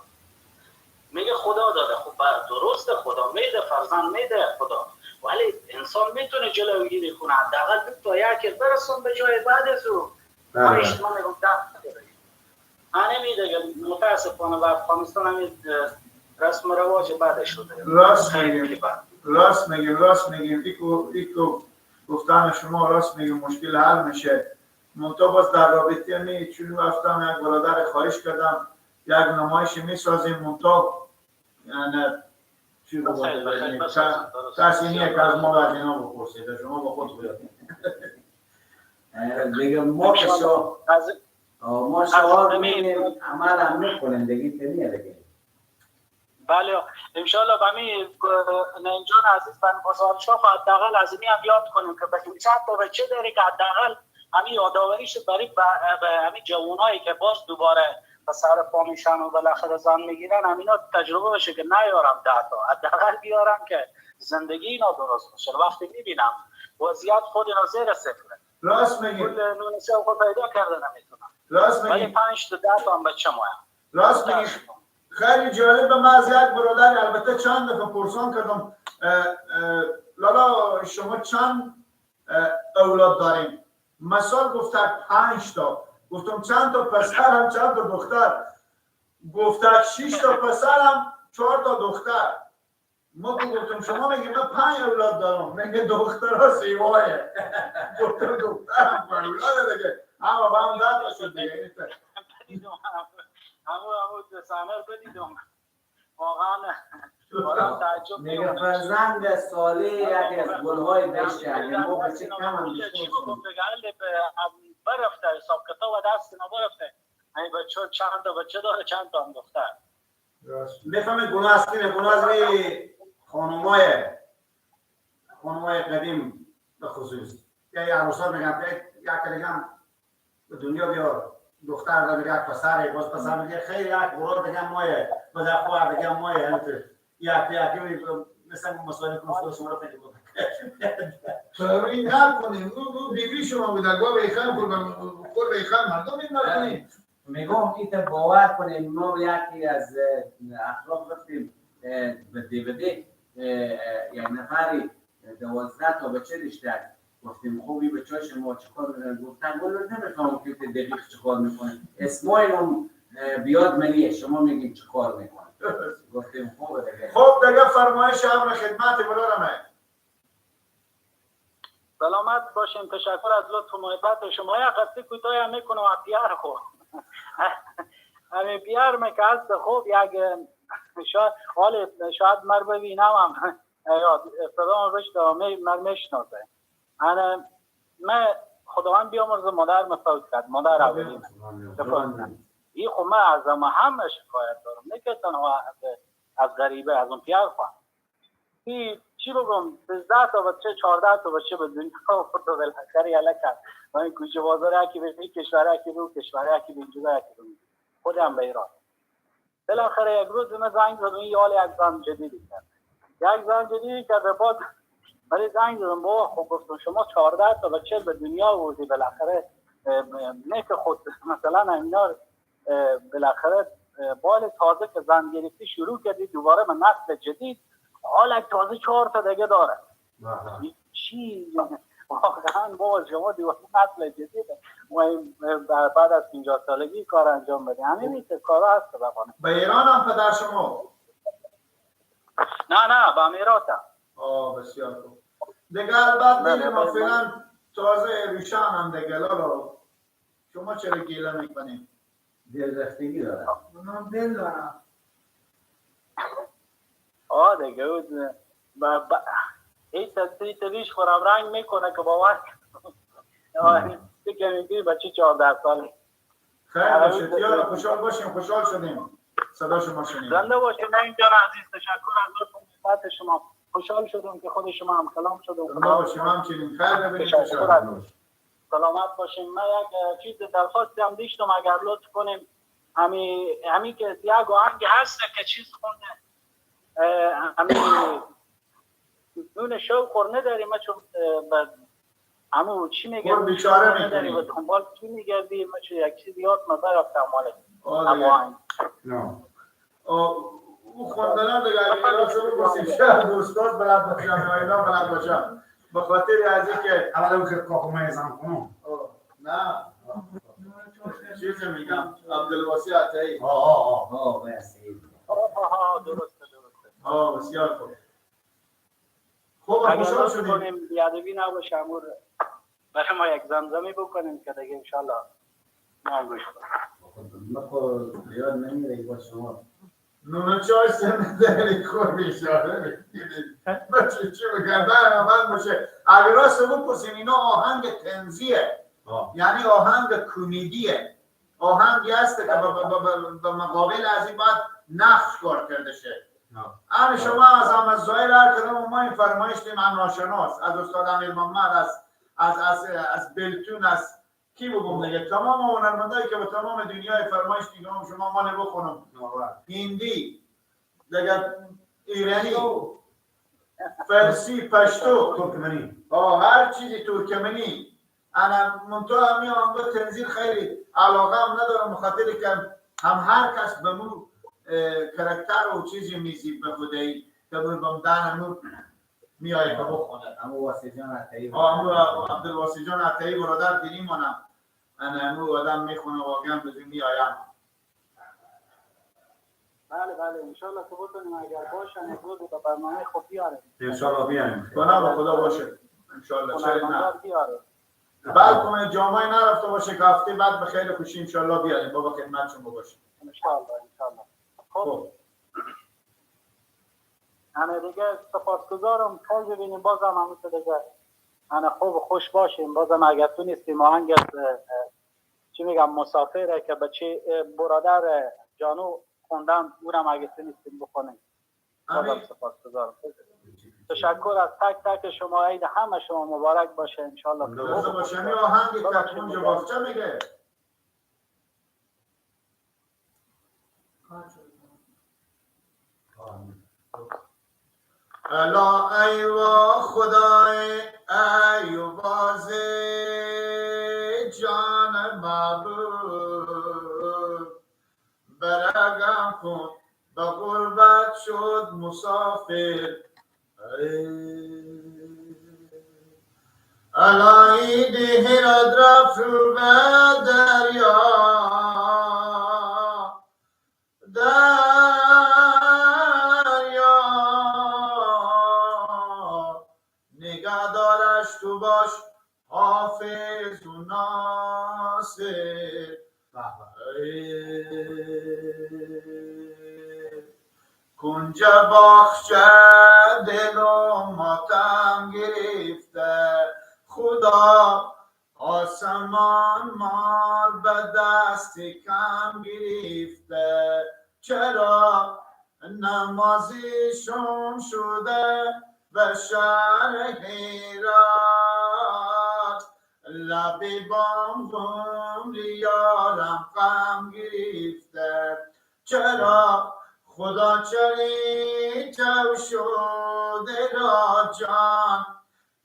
[SPEAKER 11] میگه خدا داده. خب درسته، خدا میده، فرزند میده خدا، ولی انسان میتونه جلوگیری کنه، حداقل تا یک برسون به جای بعد از او. من میگم ده میده. متاسفانه به افغانستان همین رسم رواج بد شده.
[SPEAKER 1] راست میگیم، راست میگیم، راست میگیم. ایکو گفتن شما راست میگیم، مشکل حل میشه. منتها باز در رابطه می چون رفتم یک برادر خواهش کردم یک نمایش میسازیم، منتها یعنی چی رو باید کسی نیه که از ما از اینا بپرسید، شما با خود بودید.
[SPEAKER 3] دیگه ما که ما شعار می‌دیم عمل هم میکنیم دیگه، تنیه دیگه.
[SPEAKER 11] بله انشالله به همین نینجان عزیز بن بازارشاه حداقل از این هم یاد کنیم که به چند تا بچه داری که حداقل همین یادآوریش برای همین جوانایی که باز دوباره به سر پا میشن و بالاخره زن میگیرن، همینا تجربه بشه که نیارم 10 تا، حداقل بیارم که زندگی اینا درست بشه. وقتی میبینم وضعیت خود اینا زیر صفره،
[SPEAKER 1] راست میگی،
[SPEAKER 11] نون خود پیدا کرده نمیتونم،
[SPEAKER 1] راست میگی،
[SPEAKER 11] ولی 5 تا 10 تا هم بچه مایم.
[SPEAKER 1] راست میگی. خیلی جالب. من از یک برادر البته چند دفعه پرسان کردم لالا شما چند اولاد داریم؟ مثال گفته 5 تا. گفتم چند تا پسرم چند تا دختر؟ گفته 6 تا پسرم 4 تا دختر. ما گفتم شما میگه من 5 اولاد دارم، میگه دخترها سیوایه. گفتم دخترم اولاد دیگه، اما با هم 10 تا شد دیگه.
[SPEAKER 11] همون صحنه رو بدیدم واقعا آدم تعجب
[SPEAKER 3] میگه. فرزند صالح یکی از گل‌های بهشت، اگه ما بچه کم هم داشته باشیم
[SPEAKER 11] برفته حساب کتاب و دست اینا برفته، این بچه چند تا بچه داره چند تا هم دختر.
[SPEAKER 4] بفهمید گناه از کیه؟ گناه از خانمای قدیم به خصوص، یا یه عروسا میگن یک دیگه هم به دنیا بیار دختر داره یک پسر، باز پسر میگه خیلی یک برادر دیگه مایه، باز خواهر دیگه مایه، همینطور یک یکی مثلا مسائل کنسول شما رو فکر کنید.
[SPEAKER 1] این نکنیم او بیوی شما بوده گوه بیخم خور بیخم مردم این نکنیم.
[SPEAKER 3] میگم ایت باور کنیم ما یکی از اخلاق رفتیم به دیویدی یک نفری 12 تا بچه داشته، گفتیم خوبی بچه شما چیکار میکنن؟ گفتن والا نمیفهمم که دقیق چیکار میکنن، اسمای اون بیاد منیه، شما میگیم چیکار میکنن. گفتیم خوبه دیگه.
[SPEAKER 1] خب دیگه فرمایش امر خدمت برادرم.
[SPEAKER 11] سلامت باشین، تشکر از لطف و محبت شما. یک قصه کوتاه هم میکنم از پیار خود. همین پیار من که هست خوب یک شاید حال شاید مر ببینم هم یاد صدام بشنوم مر میشناسه. انا من خداوند بیامرزه مادر من فوت کرد، مادر اولی من. این خب من از همه شکایت دارم، نه که تنها از غریبه، از اون پیار خواهم. این چی بگم 13 تا بچه 14 تا بچه به دنیا آورد و بالاخره یله کرد. من این کوچه بازار یکی به این کشور یکی به اون کشور یکی به اینجا یکی به اونجا، خودم به ایران. بالاخره یک روز من زنگ زدم، این یال یک زن جدیدی کرد، یک زن جدیدی کرد. بعد ولی زنگ زدم بابا، خب گفتم شما 14 تا بچه به دنیا آوردی، بالاخره نه که خود مثلا اینا بالاخره بال تازه که زن گرفتی شروع کردی دوباره به نسل جدید، حالا تازه 4 تا دیگه داره. چی واقعا بابا شما دوباره نسل جدید و بعد از 50 سالگی کار انجام بده، همین کارا هست. بخونه
[SPEAKER 1] به ایران هم پدر شما؟
[SPEAKER 11] نه نه به امیراتم.
[SPEAKER 1] بسیار خوب دیگه. بعد میگم ما فعلا تازه ریشان هم دیگه. لالا شما چرا گیله میکنیم؟
[SPEAKER 3] دل رفتگی دارم
[SPEAKER 2] من، دل دارم.
[SPEAKER 11] دیگه هیچ ریش خورم رنگ میکنه که باور که میگی بچه 14 ساله.
[SPEAKER 1] خیر باشه یارا، خوشحال باشیم، خوشحال شدیم صدا شما شنیدیم.
[SPEAKER 11] زنده باشیم نعیم جان عزیز، تشکر از لطف شما، خوشحال شدم که خود شما هم کلام شدم.
[SPEAKER 1] زنده باشیم، همچنین خیر ببینیم،
[SPEAKER 11] سلامت باشیم. من یک چیز درخواستی هم داشتم اگر لطف کنیم، همی که یک آهنگ هست که چیز خونده، همی نون شو خور نداریم، ما چون همو چی میگه
[SPEAKER 1] بیچاره میکنیم
[SPEAKER 11] و دنبال چی میگردیم، ما چون یک چیز یاد ما برفتم مالک همو آهنگ
[SPEAKER 1] او خوندنم دیگه. اگه راست بپرسیم شاید استاد بلد باشم یا اینا بلد باشم، به خاطر از اینکه
[SPEAKER 4] اول اون که کاکو زن کنم.
[SPEAKER 1] نه چیز میگم عبدالواسع عطایی.
[SPEAKER 3] آه مرسی.
[SPEAKER 11] درسته.
[SPEAKER 1] بسیار خوب. خوب خوشحال شدیم.
[SPEAKER 11] بیادبی نباشه، امور برای ما یک زمزمه بکنیم که دیگه انشالله ما گوش کنیم.
[SPEAKER 3] ما خب یاد نمیره با شما
[SPEAKER 1] نونه چای سنه داری خور بیشاره میگیرید بچه چی بگم من باشه. اگر راست بپرسیم اینا آهنگ تنزیه، یعنی آهنگ کمدیه، آهنگی هست که به مقابل از این باید نقش کار کرده شه. همه شما از هم از ظاهر هر کدوم ما این فرمایش دیم، هم ناشناس از استاد امیر محمد، از بلتون، از کی بگم دیگه، تمام هنرمندایی که به تمام دنیای فرمایش دیگه هم شما مال بخونم، هندی دیگه، ایرانی، فارسی، پشتو،
[SPEAKER 4] ترکمنی،
[SPEAKER 1] هر چیزی ترکمنی. انا منتها همی آنگاه تنزیل خیلی علاقه هم ندارم، بخاطر که هم هر کس به مو کرکتر و چیزی میزی به خودی که بم دهن میای که بخونه.
[SPEAKER 3] امو واسه جان عطایی،
[SPEAKER 1] امو عبدالواسع جان عطایی برادر دینی مانم، انا امو آدم میخونه واقعا بزن میایم.
[SPEAKER 11] بله بله انشالله که بتونیم اگر باشن یک روز به برنامه خوب بیاریم.
[SPEAKER 4] انشالله بیاریم.
[SPEAKER 1] بنا به خدا باشه انشالله. چرا نه؟ بلکه جامعه نرفته باشه که هفته بعد به خیلی خوشی انشالله بیاریم بابا خدمت شما باشه.
[SPEAKER 11] انشالله انشالله. خب همه دیگه سپاسگزارم. خیلی ببینیم بازم همونطور دیگه انا خوب خوش باشیم. بازم اگر تونستیم آهنگ چی میگم مسافره که بچه برادر جانو خوندم اونم اگه تونستیم بخونیم. بازم سپاسگزارم. تشکر از تک تک شما. عید همه شما مبارک باشه انشالله.
[SPEAKER 1] زنده باشه. می آهنگ تکون جواب چه میگه؟ الا ایوا خدای ای باز جان محبوب برگم کن به غربت شد مسافر. الا عید هرات رفت رو به دریا دریا نگه دارش تو باش حافظ و ناصر. کنج باغچه دلم ماتم گرفته خدا آسمان مال به دست کم گرفته. چرا نمازی شم شده به شهر هرات لب بام غمری یارم غم گرفته. چرا خدا چری تو شده را جان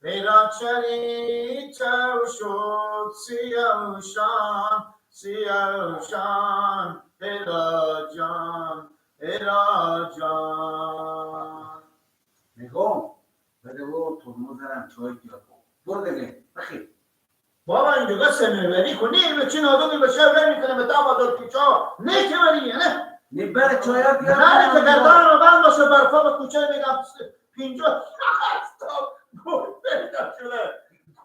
[SPEAKER 1] هیرا چری تو شد سیاوشان سیاوشان هیرا جان هیرا جان.
[SPEAKER 3] میگم بده و ترمز دارم چای بیار برو دیگه بخیر.
[SPEAKER 1] بابا این دیگه سمروری کنی به چه نادونی به شهر میکنه به تا بازار کوچه نه که ولی نه
[SPEAKER 3] نه بره چای بیار
[SPEAKER 1] نه که گردن رو بند باشه برفا به کوچه میگم 50 تا گرگ پیدا شده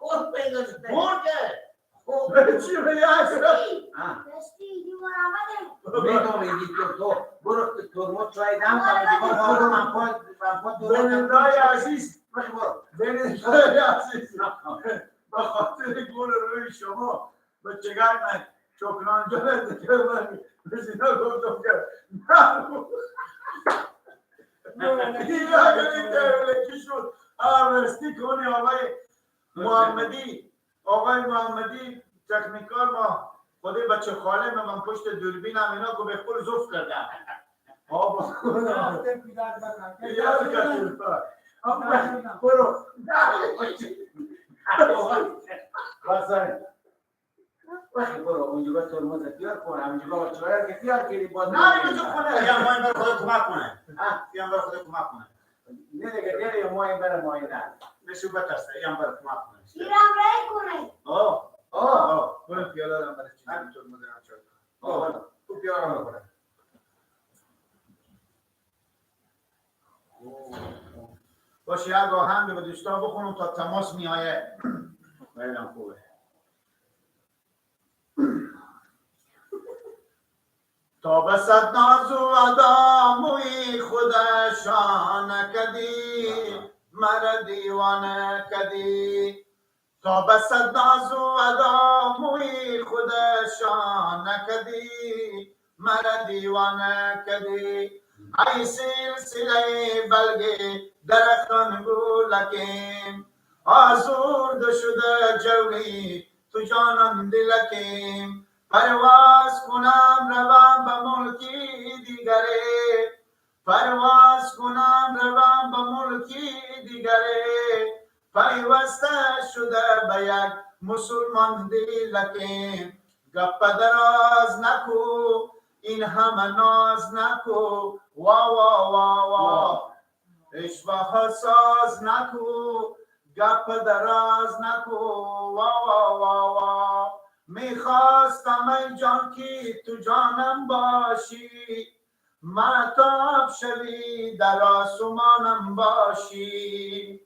[SPEAKER 9] گرگ پیدا شده
[SPEAKER 1] گرگه خب چی به
[SPEAKER 10] دستی دیوار آمده
[SPEAKER 3] میدونم اینگی تو برو ترمز چای دم کن برو من پا
[SPEAKER 1] بینندای عزیز بینندای عزیز به خاطر گل روی شما به چگر من شکران جان که من به اینا گفتم که نه اینا که شد آرستی کنی آقای محمدی تکنیکال ما خودی بچه خاله من پشت دوربینم اینا که به خود زوف کردم. آبا برو
[SPEAKER 3] وقتی برو اونجا ترمز بیار کن همینجا چای که بیار کردی باز
[SPEAKER 1] نه میگه خونه
[SPEAKER 4] یا ما این بر خود کمک کنه یا بر خود کمک کنه
[SPEAKER 3] نه دیگه دیگه ما این بر ما این نه
[SPEAKER 4] نشو بترسه یا بر کمک کنه
[SPEAKER 10] ایران رای کنه
[SPEAKER 1] آه آه برو پیاله دارم برای چی ترمز دارم چای آه تو پیاله رو بخوره باشه یک آهنگ به دوستان بخونم تا تماس میآید.
[SPEAKER 4] خیلی خوبه.
[SPEAKER 1] تا به صد ناز و ادا موی خودشان کدی مرا دیوانه کدی. تا به صد ناز و ادا موی خودشان کدی مرا دیوانه کدی. ای سلسله بلگه درختان گلکیم آزرده شده جوری تو جانم دلکیم. پرواز کنم روم به ملکی دیگره پرواز کنم روم به ملکی دیگره. پیوسته شده به یک مسلمان دلکیم. گپ دراز نکو این همه ناز نکو وا وا وا وا اشوه ساز نکو گپ دراز نکو وا وا وا وا. میخواستم ای جان که تو جانم باشی مهتاب شوی در آسمانم باشی.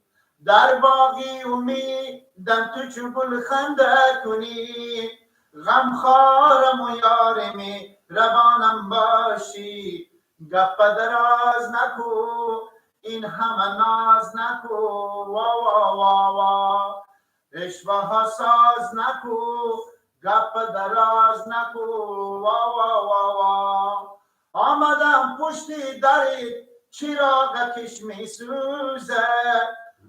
[SPEAKER 1] در باغی امیدم تو چو گل خنده کنی غم خارم و یار می روانم باشی. گپ دراز نکو این همه ناز نکو وا وا وا وا اشوه ساز نکو گپ دراز نکو وا وا وا وا. آمدم پشتی دارید چراغ کش می سوزه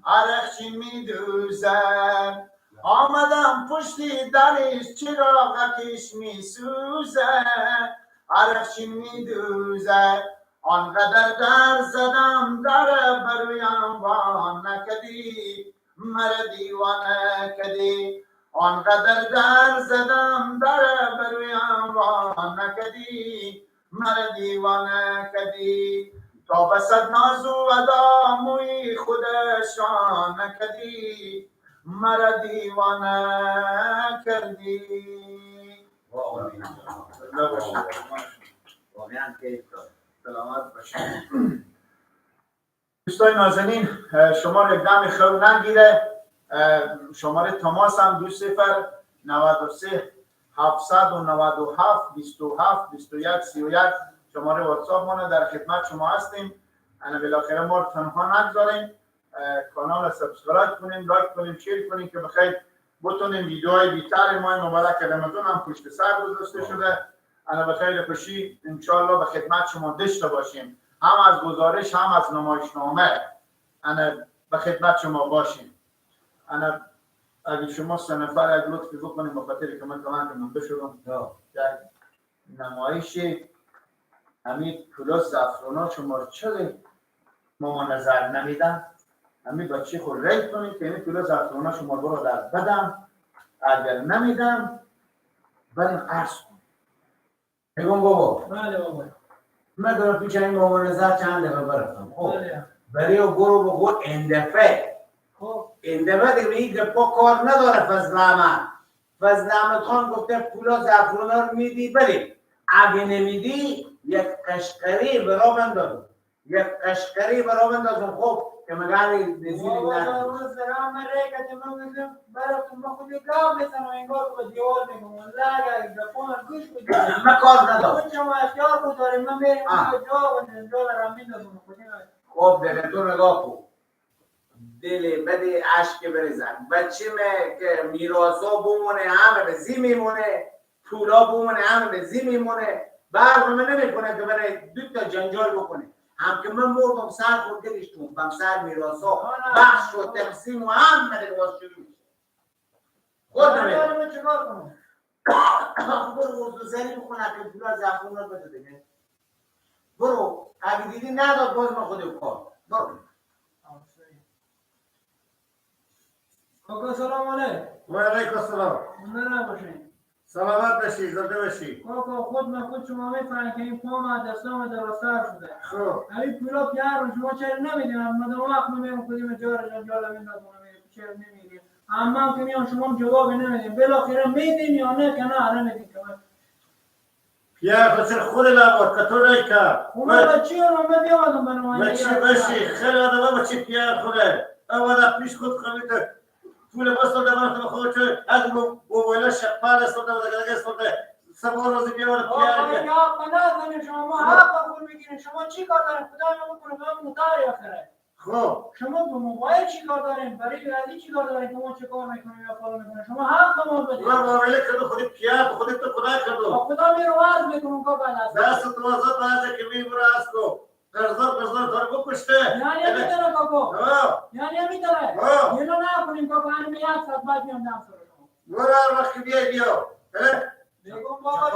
[SPEAKER 1] عرقچی می دوزه. آمدم پشتی دارید چراغ کش می سوزه عرقچی می دوزه. آنقدر در زدم در برویم وان نکدی مرا دیوانه کدی. آنقدر در زدم در برویم وان نکدی مرا دیوانه کدی. تا به صد ناز و ادا موی خودشان نکدی مرا دیوانه کردی.
[SPEAKER 3] واقعا کیف داد.
[SPEAKER 1] سلامت باشید. دوستای نازنین شما رو یک دم خو نگیره. شماره تماس هم 2093 797 27 21 31 شماره واتساپ ما در خدمت شما هستیم. انا بالاخره ما رو تنها نگذاریم، کانال subscribe کنیم، like کنیم، share کنیم که بخیر بتونیم ویدیوهای بیتر ما مبارک رمضان هم پشت سر گذاشته شده. انا بخیر خوشی انشالله به خدمت شما داشته باشیم، هم از گزارش هم از نمایشنامه انا به خدمت شما باشیم. انا اگه شما سه نفر یک لطفی بکنیم به خاطر که من کمک من بشدم در نمایش همین پلاس زعفرانا شما رو چرا ماما نظر نمیدن؟ همین بچه خود رای کنید که این پولا زعفرانه شما برو دست بدم، اگر نمیدم بریم عرض کنیم.
[SPEAKER 3] میگم بابا.
[SPEAKER 2] بله بابا.
[SPEAKER 3] من دارم پیش این مامان نظر چند دفعه برفتم. خب برای برو بگو این دفعه. خب این دفعه دیگه این گپا کار نداره. فضل احمد، فضل احمد خان گفته پولا زعفرانه رو میدی بریم، اگه نمیدی یک قشقری برا بندازم، یک قشقری برا بندازم. خب که مگر نزیل نه
[SPEAKER 2] روز رام ره که من میگم براتون ما خودی گام میزنم انگار به دیوار میگم والله اگر گپا گوش بدی
[SPEAKER 3] من کار ندارم،
[SPEAKER 2] شما اختیار خود داریم، من میرم جا و جا رام میندازم خودی.
[SPEAKER 3] خب دیگه تو نگاه کن، دل بده اشک بریزن بچه می که میراثا بمونه همه به زی میمونه، پولا بمونه همه به زی میمونه، برنامه نمیکنه که برای دو تا جنجال بکنه. هم که من مردم سر خورده گشتم بم سر میراثا بخش و تقسیم و هم دیگه باز شروع میشه. خود نمیدونم
[SPEAKER 2] چیکار کنم.
[SPEAKER 9] برو اردو زنی بکنه که پولا زعفرون رو بده دیگه. برو اگه دیدی نداد باز من خودم کار. برو.
[SPEAKER 2] کاکا سلام علیکم.
[SPEAKER 12] و علیکم السلام.
[SPEAKER 2] زنده نباشین.
[SPEAKER 12] سلامت باشی، زنده باشی.
[SPEAKER 2] کاکا خود من خود شما میفهمید که این پام از دستام درازتر شده.
[SPEAKER 12] خب
[SPEAKER 2] همین پولا پیار رو شما چرا نمیدین؟ من وقت میرم خودم جار جنجال میندازم، چرا نمیدین؟ اما که میام شما جواب نمیدین، بالاخره میدین یا نه که نه نمیدین. که
[SPEAKER 12] پیار بچه خود لابد که تو رای کرد.
[SPEAKER 2] من بچه رو من بیامدم بنمایه.
[SPEAKER 12] بچه باشی خیلی آدم بچه پیار خوده. اول پیش خود خمیده پول بس داده من خود چه از موبایل شپال است داده دیگه است داده سبا روز بیار پیار.
[SPEAKER 2] یا قنا شما ما حق خود میگیرین، شما چی کار دارین؟ خدا میگه من مدار آخره.
[SPEAKER 12] خب
[SPEAKER 2] شما با موبایل چی کار دارین؟ برای علی چی کار دارین که ما چه کار میکنیم یا فلان میکنیم؟ شما حق ما بدید.
[SPEAKER 12] من معامله کردم خود پیار خود تو خدا کردم.
[SPEAKER 2] خدا می رو عرض میکنم که بعد از
[SPEAKER 12] دست تو آزاد باشه که میبره از کو قرضدار قرضدار تو بکشته.
[SPEAKER 2] یعنی میتونه کاکو. یعنی میتونه. اینو نکنیم کاکو، من یک ساعت بعد میام دم سر شما.
[SPEAKER 12] برو هر وقت بیای بیا.
[SPEAKER 2] میگم بابا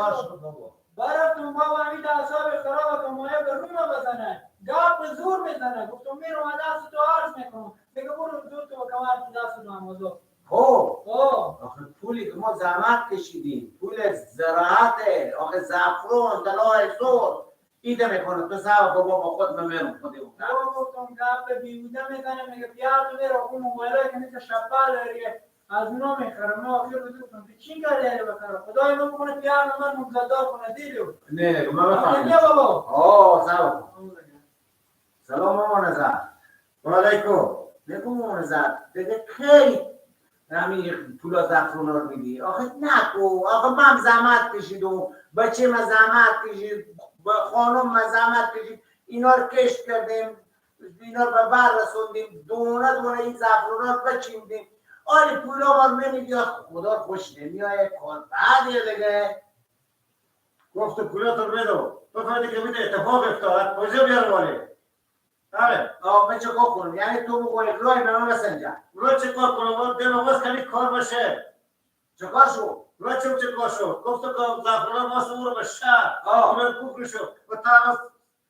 [SPEAKER 2] براتون بابا همین اعصاب خراب که مایه به روم بزنه، گپ زور میزنه. گفتم میرم از دست تو عرض میکنم، میگه برو زور تو کمر دست تو آموزو.
[SPEAKER 3] خب آخه پولی که ما زحمت کشیدیم، پول زراعته، آخه زعفران طلای سرخ ایده میکنه تو سر بابا با خود من میرم خودی بودم.
[SPEAKER 2] گفتم گپ بیهوده میزنه، میگه پیار تو میره اون موبایل که مثل شپال داره از اونا میخرم. من آخر گفتم که چی کاری داری بخرم؟ خدای من بکنه پیار من مقدار کنه دیلو.
[SPEAKER 3] نه من بفهمم.
[SPEAKER 2] نه بابا.
[SPEAKER 3] سلام. سلام مامان نظر.
[SPEAKER 12] و علیکم.
[SPEAKER 3] نگو مامان نظر دیگه کی همین پولا زعفرون رو میدی؟ آخه نکو، آخه من زحمت کشیدم، بچه من زحمت کشید، خانم من زحمت کشید، اینا رو کشت کردیم، اینا رو به بر رسوندیم، دونه دونه این زعفرون رو بچیندیم. آره پولا ما رو نمیدی، خدا خوش نمیایه، کار بعدیه دیگه.
[SPEAKER 12] گفت پولا تو بده، تو فهمیدی که میده اتفاق افتاد، کجا بیار والی؟ آره.
[SPEAKER 3] من چه کار کنم؟ یعنی تو بگو رای به من بسنجم.
[SPEAKER 12] رو چه کار کنم؟ دل آواز کنی کار باشه.
[SPEAKER 3] چه کار شد؟
[SPEAKER 12] رو چه کار شد؟ گفت که زعفران واسه او رو به شهر. اون کوکر شد. و تا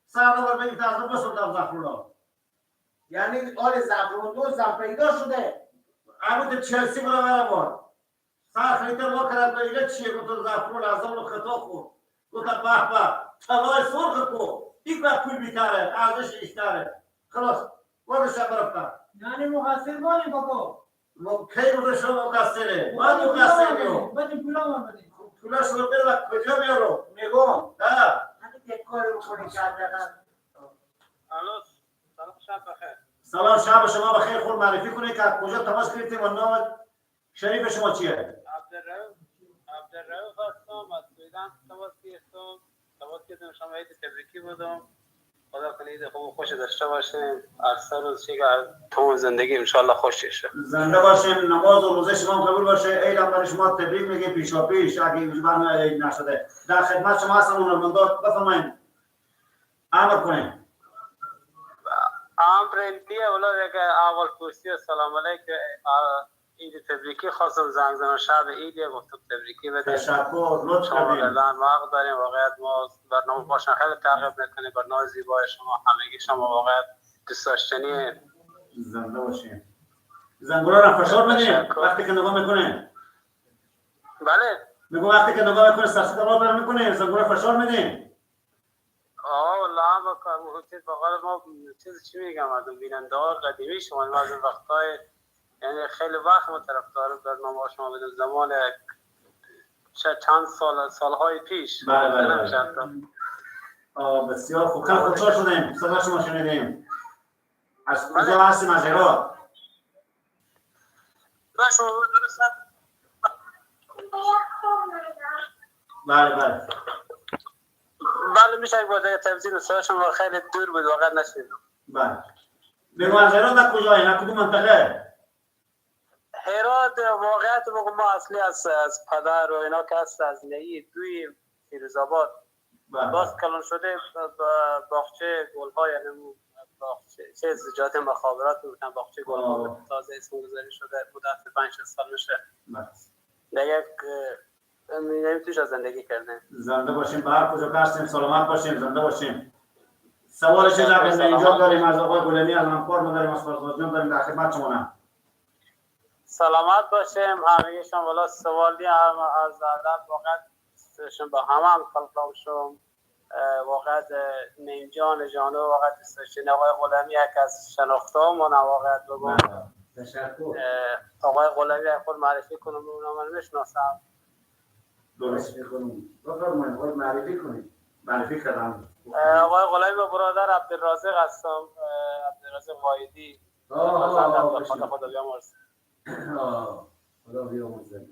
[SPEAKER 12] سر رو بر بگید از بسوم در زعفران.
[SPEAKER 3] یعنی آل زعفران دوستم پیدا شده.
[SPEAKER 12] عمود چلسی برو برام. سر خریده ما کرد دیگه چیه؟ گفت زعفران از اون خطا خورد. گفت به به طلای سرخ کو. یک وقت پول بیتره، ارزش بیشتره. خلاص، وارد شب رفتم.
[SPEAKER 2] یعنی مقصر مانی کاکو.
[SPEAKER 12] ما کی گفت شما مقصره؟ ما مقصریم.
[SPEAKER 2] بدیم پولا ما بدیم.
[SPEAKER 12] پولا شما بده کجا میارو؟
[SPEAKER 3] میگم.
[SPEAKER 12] نه.
[SPEAKER 9] همین یک کاری بکنی که حداقل.
[SPEAKER 7] الو، سلام شب بخیر.
[SPEAKER 12] سلام شب شما بخیر. خود معرفی کنید که از کجا تماس گرفتیم و نام شریف شما چیه؟
[SPEAKER 7] عبدالرؤوف هستم، از سویدن تماس گرفتم. تماس گرفتم شما عید تبریکی بودم. خدا کنه عید خوب و خوش داشته باشیم. از سر روز چه تو زندگی ان شاء الله خوش شه.
[SPEAKER 12] زنده باشیم، نماز و روزه شما قبول باشه. عید هم برای شما تبریک میگه پیشا پیش اگه اینجوری برنامه عید نشده. در خدمت شما هستم هنرمندان، بفرمایید. امر کنید.
[SPEAKER 7] امر نیه ولی دیگه اول پرسی سلام علیک عید تبریکی خواستم زنگ زنم شب عید گفتم تبریکی بده.
[SPEAKER 12] تشکر، لطف کردین.
[SPEAKER 7] ما حق داریم واقعا ما برنامه باشن خیلی تعقیب میکنیم، برنامه زیبای شما همگی شما واقعا دوست داشتنیه.
[SPEAKER 4] زنده باشین. زنگولا را فشار بدین وقتی که نگاه میکنه.
[SPEAKER 7] بله
[SPEAKER 4] میگم وقتی که نگاه میکنه subscribe بر میکنه، زنگولا فشار میدین.
[SPEAKER 7] آه والله هم چیز بقول ما چیز چی میگم مردم بیننده ها قدیمی شما، ما از وقتای یعنی خیلی وقت ما طرفدار برنامه شما بودیم، زمان چند سال سالهای پیش.
[SPEAKER 4] بله بله. بسیار خوب، خیلی خوشحال شدیم صدا شما شنیدیم. از کجا هستیم؟ از هرات. بله بله
[SPEAKER 7] بله میشه با تلویزیون صدا شما خیلی دور بود واقعا نشنیدم.
[SPEAKER 4] بله بگو از هرات از کجایی؟ نه کدوم منطقه؟
[SPEAKER 7] هرات واقعیت بگم ما اصلی از پدر و اینا که هست از نهی دوی فیروزآباد. باز کلان شده باغچه گل‌ها، یعنی باغچه چیز جات مخابرات بودن، باغچه گل‌ها تازه اسم گذاری شده مدت 5 سال میشه. دیگه یعنی توش زندگی کردیم.
[SPEAKER 4] زنده باشیم، به هر کجا هستیم سلامت باشیم، زنده باشیم. سوال چه جواب اینجا داریم از آقای غلامی، از همکار ما داریم، از فرزاد جان داریم، در خدمت شما.
[SPEAKER 7] سلامت باشیم همگی شما. والا سوالی هم از ادب واقعا با همه هم سلام شم. واقعا نیم جان جانو واقعا دوست داشتین. آقای غلامی یک از شناخته‌هامون واقعا بگم.
[SPEAKER 3] تشکر.
[SPEAKER 7] آقای غلامی خود معرفی کنم، اونا من میشناسم.
[SPEAKER 3] درست میکنم. بفرمایید خود معرفی کنید.
[SPEAKER 4] معرفی کردم.
[SPEAKER 7] آقای غلامی با برادر عبدالرازق هستم، عبدالرازق وایدی. خدا بیامرزه.
[SPEAKER 3] خدا بیامرزه.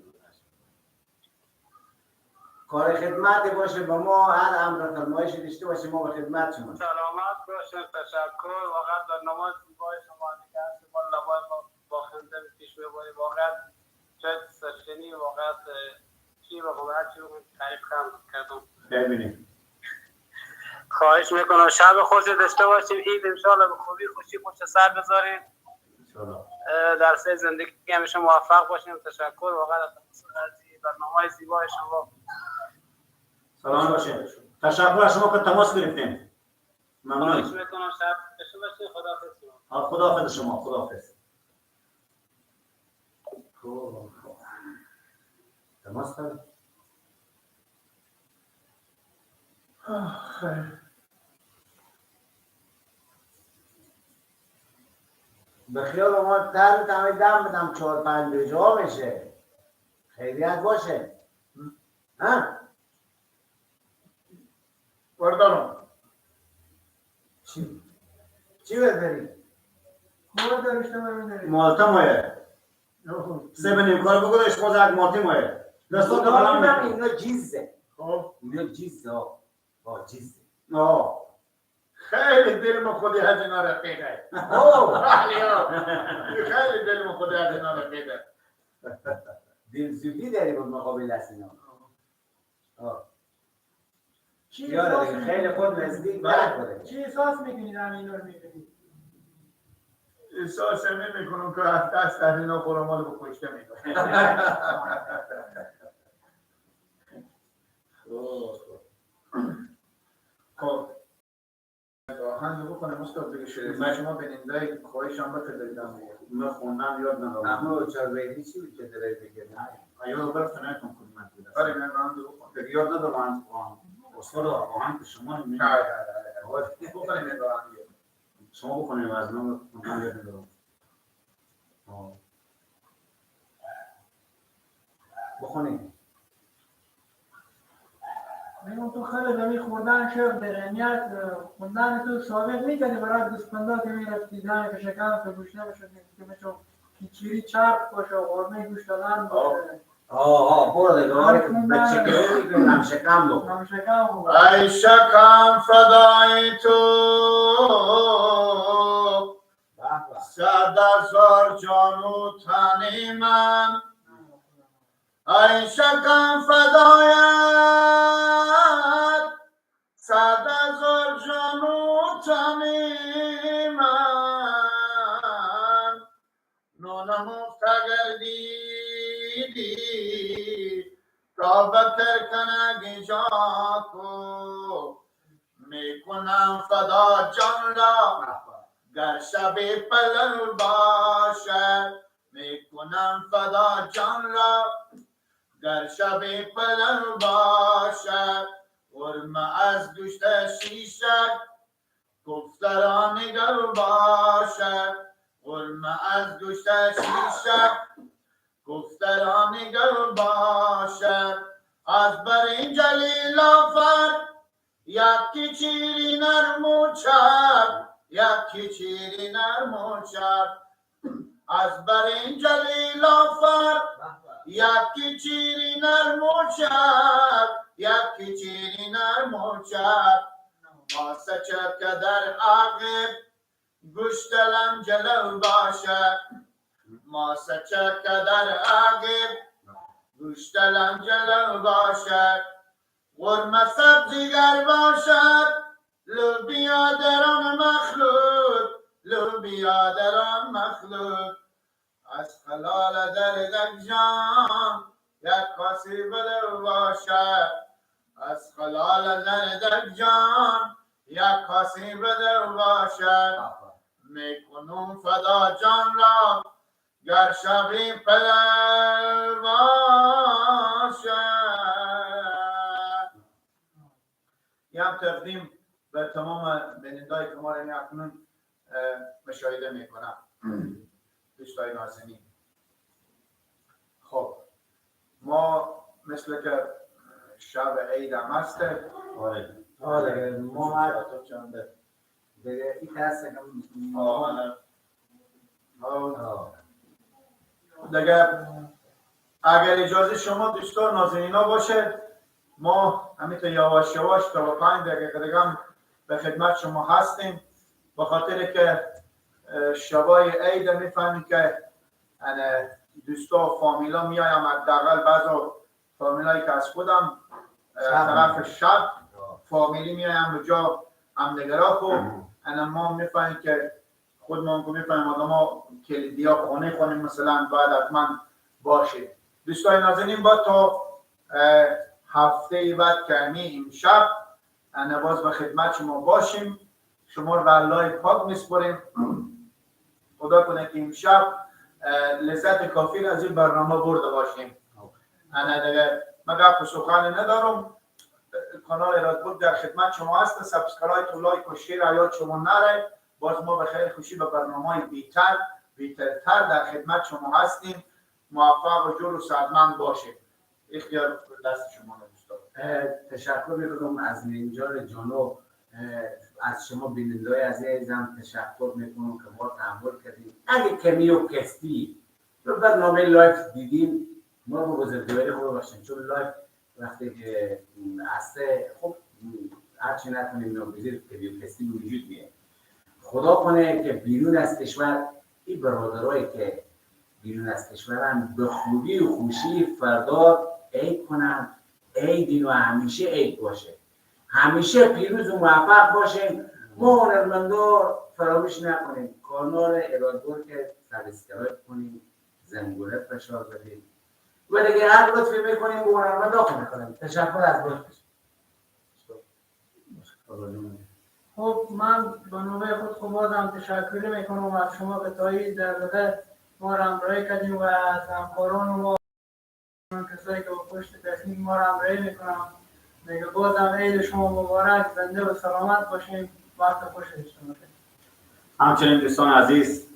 [SPEAKER 3] کار خدمت باشه با ما، هر امر فرمایشی داشته باشه ما به خدمت شما.
[SPEAKER 7] سلامت باشین، تشکر. واقعا برنامه زیبای شما دیگه هست، ما لبای با خنده پیش می‌بریم. واقعا جای سرشنی، واقعا چی واقعا چی بگم تعریف کردم.
[SPEAKER 4] ببینیم.
[SPEAKER 7] خواهش میکنم شب خوشی داشته باشیم. عید ان شاءالله به خوبی خوشی پشت سر بذاریم. در سه زندگی همیشه موفق باشیم. تشکر واقعا از برنامه‌های زیبای شما.
[SPEAKER 4] سلام باشید. تشکر از شما که تماس گرفتین. ممنون.
[SPEAKER 7] خواهش میکنم شب خوش باشید. خداحافظ شما.
[SPEAKER 4] خداحافظ شما. خداحافظ.
[SPEAKER 3] خب تماس داریم. به خیال ما در دم بدم 4-5 بجا میشه. خیریت باشه. ها؟
[SPEAKER 1] بردارم.
[SPEAKER 3] چی؟ چی برداری؟
[SPEAKER 4] مالتا مایه. سه بنیم کار بگو داشت خود یک مالتی مایه. دستان که بلند میکنم.
[SPEAKER 9] اینا جیزه.
[SPEAKER 1] خب
[SPEAKER 3] اینا جیزه. آه جیزه.
[SPEAKER 1] آه خیلی دلم خودی از اینا رفیقه. خیلی دلم خودی از اینا رفیقه.
[SPEAKER 3] دلزوگی داری با مقابل از اینا. یاره خیلی خود نزدیک بله.
[SPEAKER 2] چی احساس میکنید هم اینا رو میبینید؟
[SPEAKER 1] احساس نمیکنم که از دست از اینا خورمال به کشته میکنم. خب آهنگ بکنم استاد بگه شده شما بیننده خواهش هم بکردم.
[SPEAKER 4] من خوندم یاد ندارم.
[SPEAKER 3] اما چهار چی بود که داره بگه؟
[SPEAKER 4] نه یاد برفت نکنم کدوم من بود.
[SPEAKER 1] آره من آهنگ بکنم.
[SPEAKER 4] یاد ندارم آهنگ. استاد آهنگ شما نمی‌دونم.
[SPEAKER 1] بکنیم آهنگ.
[SPEAKER 4] شما بکنیم از من یاد ندارم.
[SPEAKER 3] بخونیم.
[SPEAKER 2] میگم تو خیلی زمین خوردن شد درنیت خوندن تو ثابت میکردی برای گوسفندا که میرفتی زن که شکم تو گوشته باشه که مثل کیچیری چرب باشه و قرمه گوشت دادن باشه.
[SPEAKER 3] آه برو دیگه. آره که بچه که میگم شکم بخور.
[SPEAKER 2] هم شکم بخور.
[SPEAKER 1] ای شکم فدای تو 100,000 جان و تن من، ای شکم فدایت 100,000 جان و تن من، نونم گردیدی تا بکر کنگ جا کو، میکنم فدا جان را گر شب پلو باشد میکنم فدا جان را، گر شب پلو باشد قرمه از گوشت شیشک گفتران گل باشد، قرمه از گوشت شیشک گفتران گل باشد. از بر این جلیل آفر یکی چیری نرم و چرب، یکی چیری نرم و چرب. از بر این جلیل آفر یکی چیری نرم و چرب، یکی چیری نرم و چرب. ماسه که در عقب گوشت لنجلو باشد، ماسه که در عقب گوشت لنجلو باشد. قرمه سبزی گر باشد لوبیا در آن مخلوط، لوبیا در آن مخلوط. از خلال دردک جان یک کاسی بده باشد، از خلال دردک جان یک کاسی بده باشد. میکنم فدا جان را گر شبی پدر باشد. یه هم تقدیم به تمام بیننده‌ای که ما را اکنون مشاهده میکنم، دوستای نازنین. خب ما مثل که شب عید هم هست.
[SPEAKER 9] آره ما هر چنده دیگه این هست که
[SPEAKER 1] دیگه اگر اجازه شما دوستان نازنینا باشه ما همینطور یواش یواش تا 5 دقیقه دیگه هم به خدمت شما هستیم، به خاطر که شبای عید میفهمیم که دوستا و فامیلا میایم، حداقل بعضا فامیلایی که از خودم طرف شب فامیلی میایم به جا همدیگرا. خب ما میفهمیم که خودمون که میفهمیم آدم ها کلیدی ها خونه مثلا باید حتما باشه. دوستای نازنین با تا هفته بعد که این شب باز به خدمت شما باشیم، شما رو به الله پاک میسپریم. خدا کنه که امشب لذت کافی از این برنامه برده باشیم. انا دیگه من گپ و سخن ندارم. کانال رادبرگ در خدمت شما هست. subscribe و like و share یاد شما نره. باز ما به خیر خوشی به برنامه‌های بیترتر در خدمت شما هستیم. موفق و جور و سعادتمند باشید. اختیار دست شما دوستان.
[SPEAKER 3] تشکر میکنم از نینجان جانو، از شما بیننده‌های عزیزم تشکر میکنم که ما تحمل کردیم. اگه کمی و کستی رو برنامه live دیدیم ما رو بزرگواری خود باشیم، چون live وقتی که هسته خب هرچی نکنیم ناگزیر کمی و کستی وجود میاد. خدا کنه که بیرون از کشور این برادرایی که بیرون از کشورن به خوبی و خوشی فردا عید کنن، عید و همیشه عید باشه، همیشه پیروز و موفق باشیم. ما هنرمندا فراموش نکنیم کانال ارادبرگ که subscribe کنیم، زنگوله فشار بدیم و دیگه هر لطفی میکنیم به هنرمندا میکنیم. تشکر از لطفش.
[SPEAKER 2] خب من به نوبه خود خب بازم تشکر میکنم از شما که تا این دقیقه ما را همراهی کردیم و از همکاران ما، کسایی که با پشت تکنیک ما را همراهی میکنم. دیگه بازم عید شما مبارک، زنده و سلامت باشیم، وقت خوش داشته باشید.
[SPEAKER 4] همچنین دوستان عزیز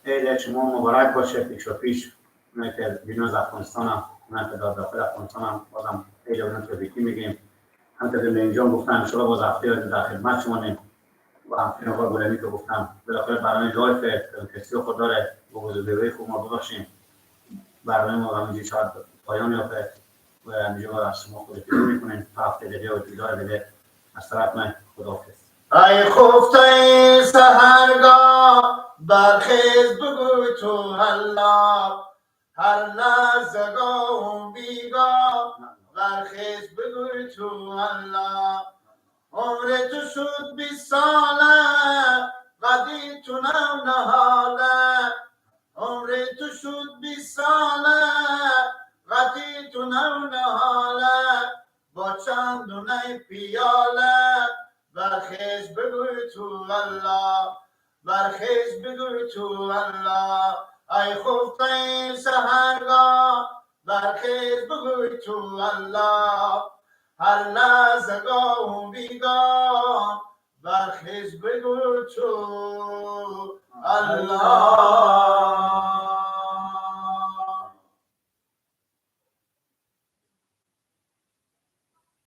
[SPEAKER 4] عید شما مبارک باشه پیش و پیش. اونایی که بیرون از افغانستان هم، اونایی که در داخل افغانستان هم، بازم عید اونها تبریکی میگیم. همونطور که اینجا گفتم ان شاءالله باز هفته در خدمت شما نیم و همچنین آقای غلامی که گفتم بالاخره برنامه live کسی خود داره با بزرگواری خوب ما ببخشیم. برنامه ما همینجوری شاید پایان یافته و همینجا ما از شما خداحافظی میکنیم تا هفته دیگه و دیدار دیگه. از طرف من خداحافظ.
[SPEAKER 1] ای خفته سحرگاه برخیز بگوی تو الله، هر لحظه گاه و بیگاه برخیز بگوی تو الله. عمر تو شد 20 ساله قدی تو نو نهاله، عمر تو شد 20 ساله قدی تو نو نهاله، با چند دونه پیاله برخیز بگوی تو الله، برخیز بگوی تو الله. ای خفته سحرگاه، برخیز بگوی تو الله. هر لحظه گاه و بیگاه، برخیز بگوی تو الله.